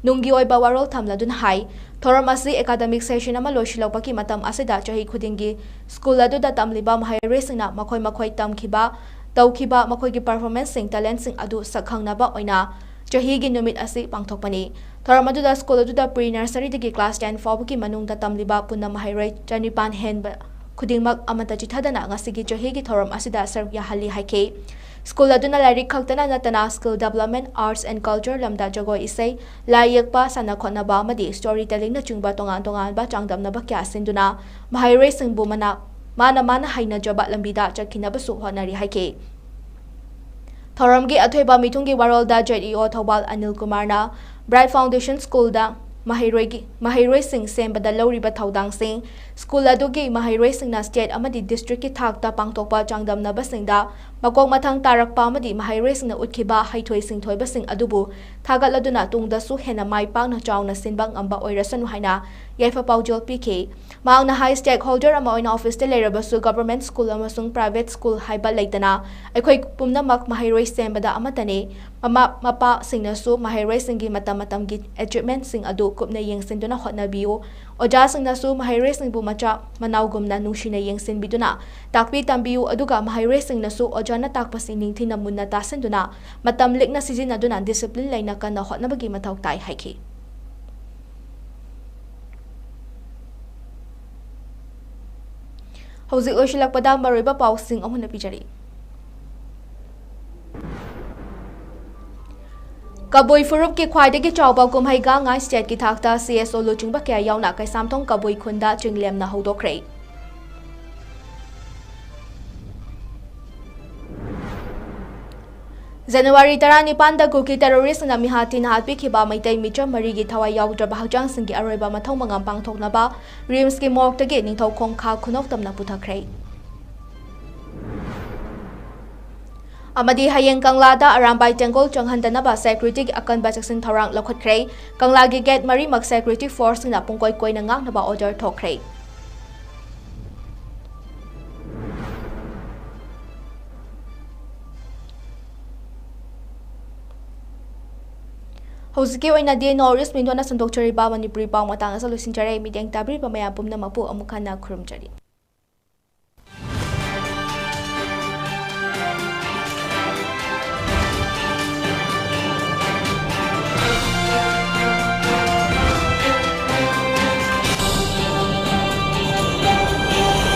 ꯅꯨꯡꯒꯤ ꯑꯣꯏꯕ ꯋꯥꯔꯣꯜ ꯊꯝꯂꯗꯨꯅ ꯍꯥꯏ, ꯊꯧꯔꯝ ꯑꯁꯤ academic session ꯑꯃ ꯂꯣꯏꯁꯤꯜꯂꯛꯄꯒꯤ ꯃꯇꯝ ꯑꯁꯤꯗ ꯆꯍꯤ ꯈꯨꯗꯤꯡꯒꯤ school ꯑꯗꯨꯗ ꯇꯝꯂꯤꯕ ꯃꯍꯩꯔꯣꯏꯁꯤꯡꯅ ꯃꯈꯣꯏ ꯃꯈꯣꯏ ꯇꯝꯈꯤꯕ, ꯇꯧꯈꯤꯕ ꯃꯈꯣꯏꯒꯤ performanceꯁꯤꯡ, talentꯁꯤꯡ ꯑꯗꯨ ꯁꯛꯈꯪꯅꯕ ꯑꯣꯏꯅ ꯆꯍꯤꯒꯤ ꯅꯨꯃꯤꯠ ꯑꯁꯤ ꯄꯥꯡꯊꯣꯛꯄꯅꯤ꯫ ꯊꯧꯔꯝ ꯑꯗꯨꯗ school ꯑꯗꯨꯗ pre nurseryꯗꯒꯤ class ten ꯐꯥꯎꯕꯒꯤ ꯃꯅꯨꯡꯗ ꯇꯝꯂꯤꯕ ꯄꯨꯟꯅ ꯃꯍꯩꯔꯣꯏ ꯆꯅꯤꯄꯥꯟ ꯍꯦꯟꯕ ꯈꯨꯗꯤꯡꯃꯛ ꯑꯃꯠꯇ ꯆꯤꯊꯗꯅ ꯉꯁꯤꯒꯤ ꯆꯍꯤꯒꯤ ꯊꯧꯔꯝ ꯑꯁꯤꯗ ꯁꯔꯨꯛ ꯌꯥꯍꯜꯂꯤ ꯍꯥꯏꯈꯤ꯫ School ꯑꯗꯨꯅ ꯂꯥꯏꯔꯤꯛ ꯈꯛꯇꯅ ꯅꯠꯇꯅ skill development, arts and culture ꯂꯝꯗ ꯖꯒꯣꯏ ꯏꯁꯩ, ꯂꯥꯏ ꯌꯦꯛꯄ, ꯁꯥꯟꯅ ꯈꯣꯠꯅꯕ ꯑꯃꯗꯤ story tellingꯅꯆꯤꯡꯕ ꯇꯣꯉꯥꯟ ꯇꯣꯉꯥꯟꯕ ꯆꯥꯡꯗꯝꯅꯕ ꯀꯌꯥ ꯁꯤꯟꯗꯨꯅ ꯃꯍꯩꯔꯣꯏꯁꯤꯡꯕꯨ ꯃꯅꯥ-, ꯃꯥꯅ ꯃꯥꯅ ꯍꯩꯅꯖꯕ ꯂꯝꯕꯤꯗ ꯆꯠꯈꯤꯅꯕꯁꯨ ꯍꯣꯠꯅꯔꯤ ꯍꯥꯏꯈꯤ꯫ ꯊꯧꯔꯝꯒꯤ ꯑꯊꯣꯏꯕ ꯃꯤꯊꯨꯡꯒꯤ ꯋꯥꯔꯣꯜꯗ Z E O Thoubal Anil ꯀꯨꯃꯥꯔꯅ Bright Foundation Schoolꯗ ꯃꯍꯩꯔꯣꯏꯒꯤ, ꯃꯍꯩꯔꯣꯏꯁꯤꯡ ꯁꯦꯝꯕꯗ ꯂꯧꯔꯤꯕ ꯊꯧꯗꯥꯡꯁꯤꯡ, school ꯑꯗꯨꯒꯤ ꯃꯍꯩꯔꯣꯏꯁꯤꯡꯅ state ꯑꯃꯗꯤ districtꯀꯤ ꯊꯥꯛꯇ ꯄꯥꯡꯊꯣꯛꯄ ꯆꯥꯡꯗꯝꯅꯕꯁꯤꯡꯗ ꯃꯀꯣꯛ ꯃꯊꯪ ꯇꯥꯔꯛꯄ ꯑꯃꯗꯤ ꯃꯍꯩꯔꯣꯏꯁꯤꯡꯅ ꯎꯠꯈꯤꯕ ꯍꯩꯊꯣꯏ ꯁꯤꯡꯊꯣꯏꯕꯁꯤꯡ ꯑꯗꯨꯕꯨ ꯊꯥꯒꯠꯂꯗꯨꯅ ꯇꯨꯡꯗꯁꯨ ꯍꯦꯟꯅ ꯃꯥꯏ ꯄꯥꯛꯅ ꯆꯥꯎꯅ ꯁꯤꯟꯕ ꯉꯝꯕ ꯑꯣꯏꯔꯁꯅꯨ ꯍꯥꯏꯅ ꯌꯥꯏꯐ ꯄꯥꯎꯖꯦꯜ ꯄꯤꯈꯤ꯫ ꯃꯍꯥꯛꯅ ꯍꯥꯏ, stakeholder ꯑꯃ ꯑꯣꯏꯅ officeꯇ ꯂꯩꯔꯕꯁꯨ government school ꯑꯃꯁꯨꯡ private school ꯍꯥꯏꯕ ꯂꯩꯇꯅ ꯑꯩꯈꯣꯏ ꯄꯨꯝꯅꯃꯛ ꯃꯍꯩꯔꯣꯏ ꯁꯦꯝꯕꯗ ꯑꯃꯠꯇꯅꯤ꯫ ꯃꯃꯥ ꯃꯄꯥꯁꯤꯡꯅꯁꯨ ꯃꯍꯩꯔꯣꯏꯁꯤꯡꯒꯤ ꯃꯇꯝ ꯃꯇꯝꯒꯤ achievementꯁꯤꯡ ꯑꯗꯨ ꯀꯨꯞꯅ ꯌꯦꯡꯁꯤꯟꯗꯨꯅ ꯍꯣꯠꯅꯕꯤꯌꯨ꯫ ꯑꯣꯖꯥꯁꯤꯡꯅꯁꯨ ꯃꯍꯩꯔꯣꯏꯁꯤꯡꯕꯨ ꯃꯆꯥ ꯃꯅꯥꯎꯒꯨꯝꯅ ꯅꯨꯡꯁꯤꯅ ꯌꯦꯡꯁꯤꯟꯕꯤꯗꯨꯅ ꯇꯥꯛꯄꯤ ꯇꯝꯕꯤꯌꯨ, ꯑꯗꯨꯒ ꯃꯍꯩꯔꯣꯏꯁꯤꯡꯅꯁꯨ ꯑꯣꯖꯥꯅ ꯇꯥꯛꯄꯁꯤꯡ ꯅꯤꯡꯊꯤꯅ ꯃꯨꯟꯅ ꯇꯥꯁꯤꯟꯗꯨꯅ ꯃꯇꯝ ꯂꯤꯛꯅ ꯁꯤꯖꯤꯟꯅꯗꯨꯅ discipline ꯂꯩꯅ ꯀꯟꯅ ꯍꯣꯠꯅꯕꯒꯤ ꯃꯊꯧ ꯇꯥꯏ ꯍꯥꯏꯈꯤ꯫ ꯍꯧꯖꯤꯛ ꯂꯣꯏꯁꯤꯜꯂꯛꯄꯗ ꯃꯔꯨꯑꯣꯏꯕ ꯄꯥꯎꯁꯤꯡ ꯑꯃꯨꯛ ꯍꯟꯅ ꯄꯤꯖꯔꯤ꯫ ꯀꯕꯨꯏ ꯐꯨꯔꯨꯞꯀꯤ ꯈ꯭ꯋꯥꯏꯗꯒꯤ ꯆꯥꯎꯕ ꯀꯨꯝꯍꯩ ꯒꯥꯡ ꯉꯥꯏ ꯁ꯭ꯇꯦꯠꯀꯤ ꯊꯥꯛꯇ ꯁꯤ ꯑꯦꯁ ꯑꯣ ꯂꯨꯆꯤꯡꯕ ꯀꯌꯥ ꯌꯥꯎꯅ ꯀꯩꯁꯥꯝꯊꯣꯡ ꯀꯕꯨꯏ ꯈꯨꯟꯗ ꯆꯤꯡꯂꯦꯝꯅ ꯍꯧꯗꯣꯛꯈ꯭ꯔꯦ꯫ ꯖꯅꯋꯥꯔꯤ ꯇꯔꯥꯅꯤꯄꯥꯟꯗ ꯀꯨꯀꯤ ꯇꯦꯔꯣꯔꯤꯁꯅ ꯃꯤꯍꯥꯠ ꯊꯤꯅ ꯍꯥꯠꯄꯤꯈꯤꯕ ꯃꯩꯇꯩ ꯃꯤꯆꯝ ꯃꯔꯤꯒꯤ ꯊꯋꯥꯏ ꯌꯥꯎꯗ꯭ꯔꯕ ꯍꯛꯆꯥꯡꯁꯤꯡꯒꯤ ꯑꯔꯣꯏꯕ ꯃꯊꯧ ꯃꯉꯝ ꯄꯥꯡꯊꯣꯛꯅꯕ ꯔꯤꯝꯁꯀꯤ ꯃꯣꯔꯒꯇꯒꯤ ꯅꯤꯡꯊꯧꯈꯣꯡ ꯈꯥ ꯈꯨꯅꯧ ꯇꯝꯅ ꯄꯨꯊꯈ꯭ꯔꯦ꯫ ꯑꯃꯗꯤ ꯍꯌꯦꯡ ꯀꯪꯂꯥꯗ ꯑꯔꯥꯝꯕꯥꯏ ꯇꯦꯡꯒꯣꯜ ꯆꯪꯍꯟꯗꯅꯕ ꯁꯦꯀ꯭ꯌꯨꯔꯤꯇꯤꯒꯤ ꯑꯀꯟꯕ ꯆꯦꯛꯁꯤꯟ ꯊꯧꯔꯥꯡ ꯂꯧꯈꯠꯈ꯭ꯔꯦ꯫ ꯀꯪꯂꯥꯒꯤ ꯒꯦꯠ ꯃꯔꯤꯃꯛ ꯁꯦꯀ꯭ꯌꯨꯔꯤꯇꯤ ꯐꯣꯔꯁꯁꯤꯡꯅ ꯄꯨꯡꯀꯣꯏ ꯀꯣꯏꯅ ꯉꯥꯛꯅꯕ ꯑꯣꯔꯗꯔ ꯊꯣꯛꯈ꯭ꯔꯦ꯫ ꯍꯧꯖꯤꯛꯀꯤ ꯑꯣꯏꯅꯗꯤ ꯅꯣꯔꯠ ꯏꯁ ꯃꯤꯗꯣꯅ ꯁꯟꯗꯣꯛꯆꯔꯤꯕ ꯃꯅꯤꯄꯨꯔꯤ ꯄꯥꯎ ꯃꯇꯥꯡ ꯑꯁꯤ ꯂꯣꯏꯁꯤꯟꯖꯔꯦ꯫ ꯃꯤꯠꯌꯦꯡ ꯇꯥꯕꯤꯔꯤꯕ ꯃꯌꯥꯝ ꯄꯨꯝꯅꯃꯛꯄꯨ ꯑꯃꯨꯛ ꯍꯟꯅ ꯈꯨꯔꯨꯝꯖꯔꯤ꯫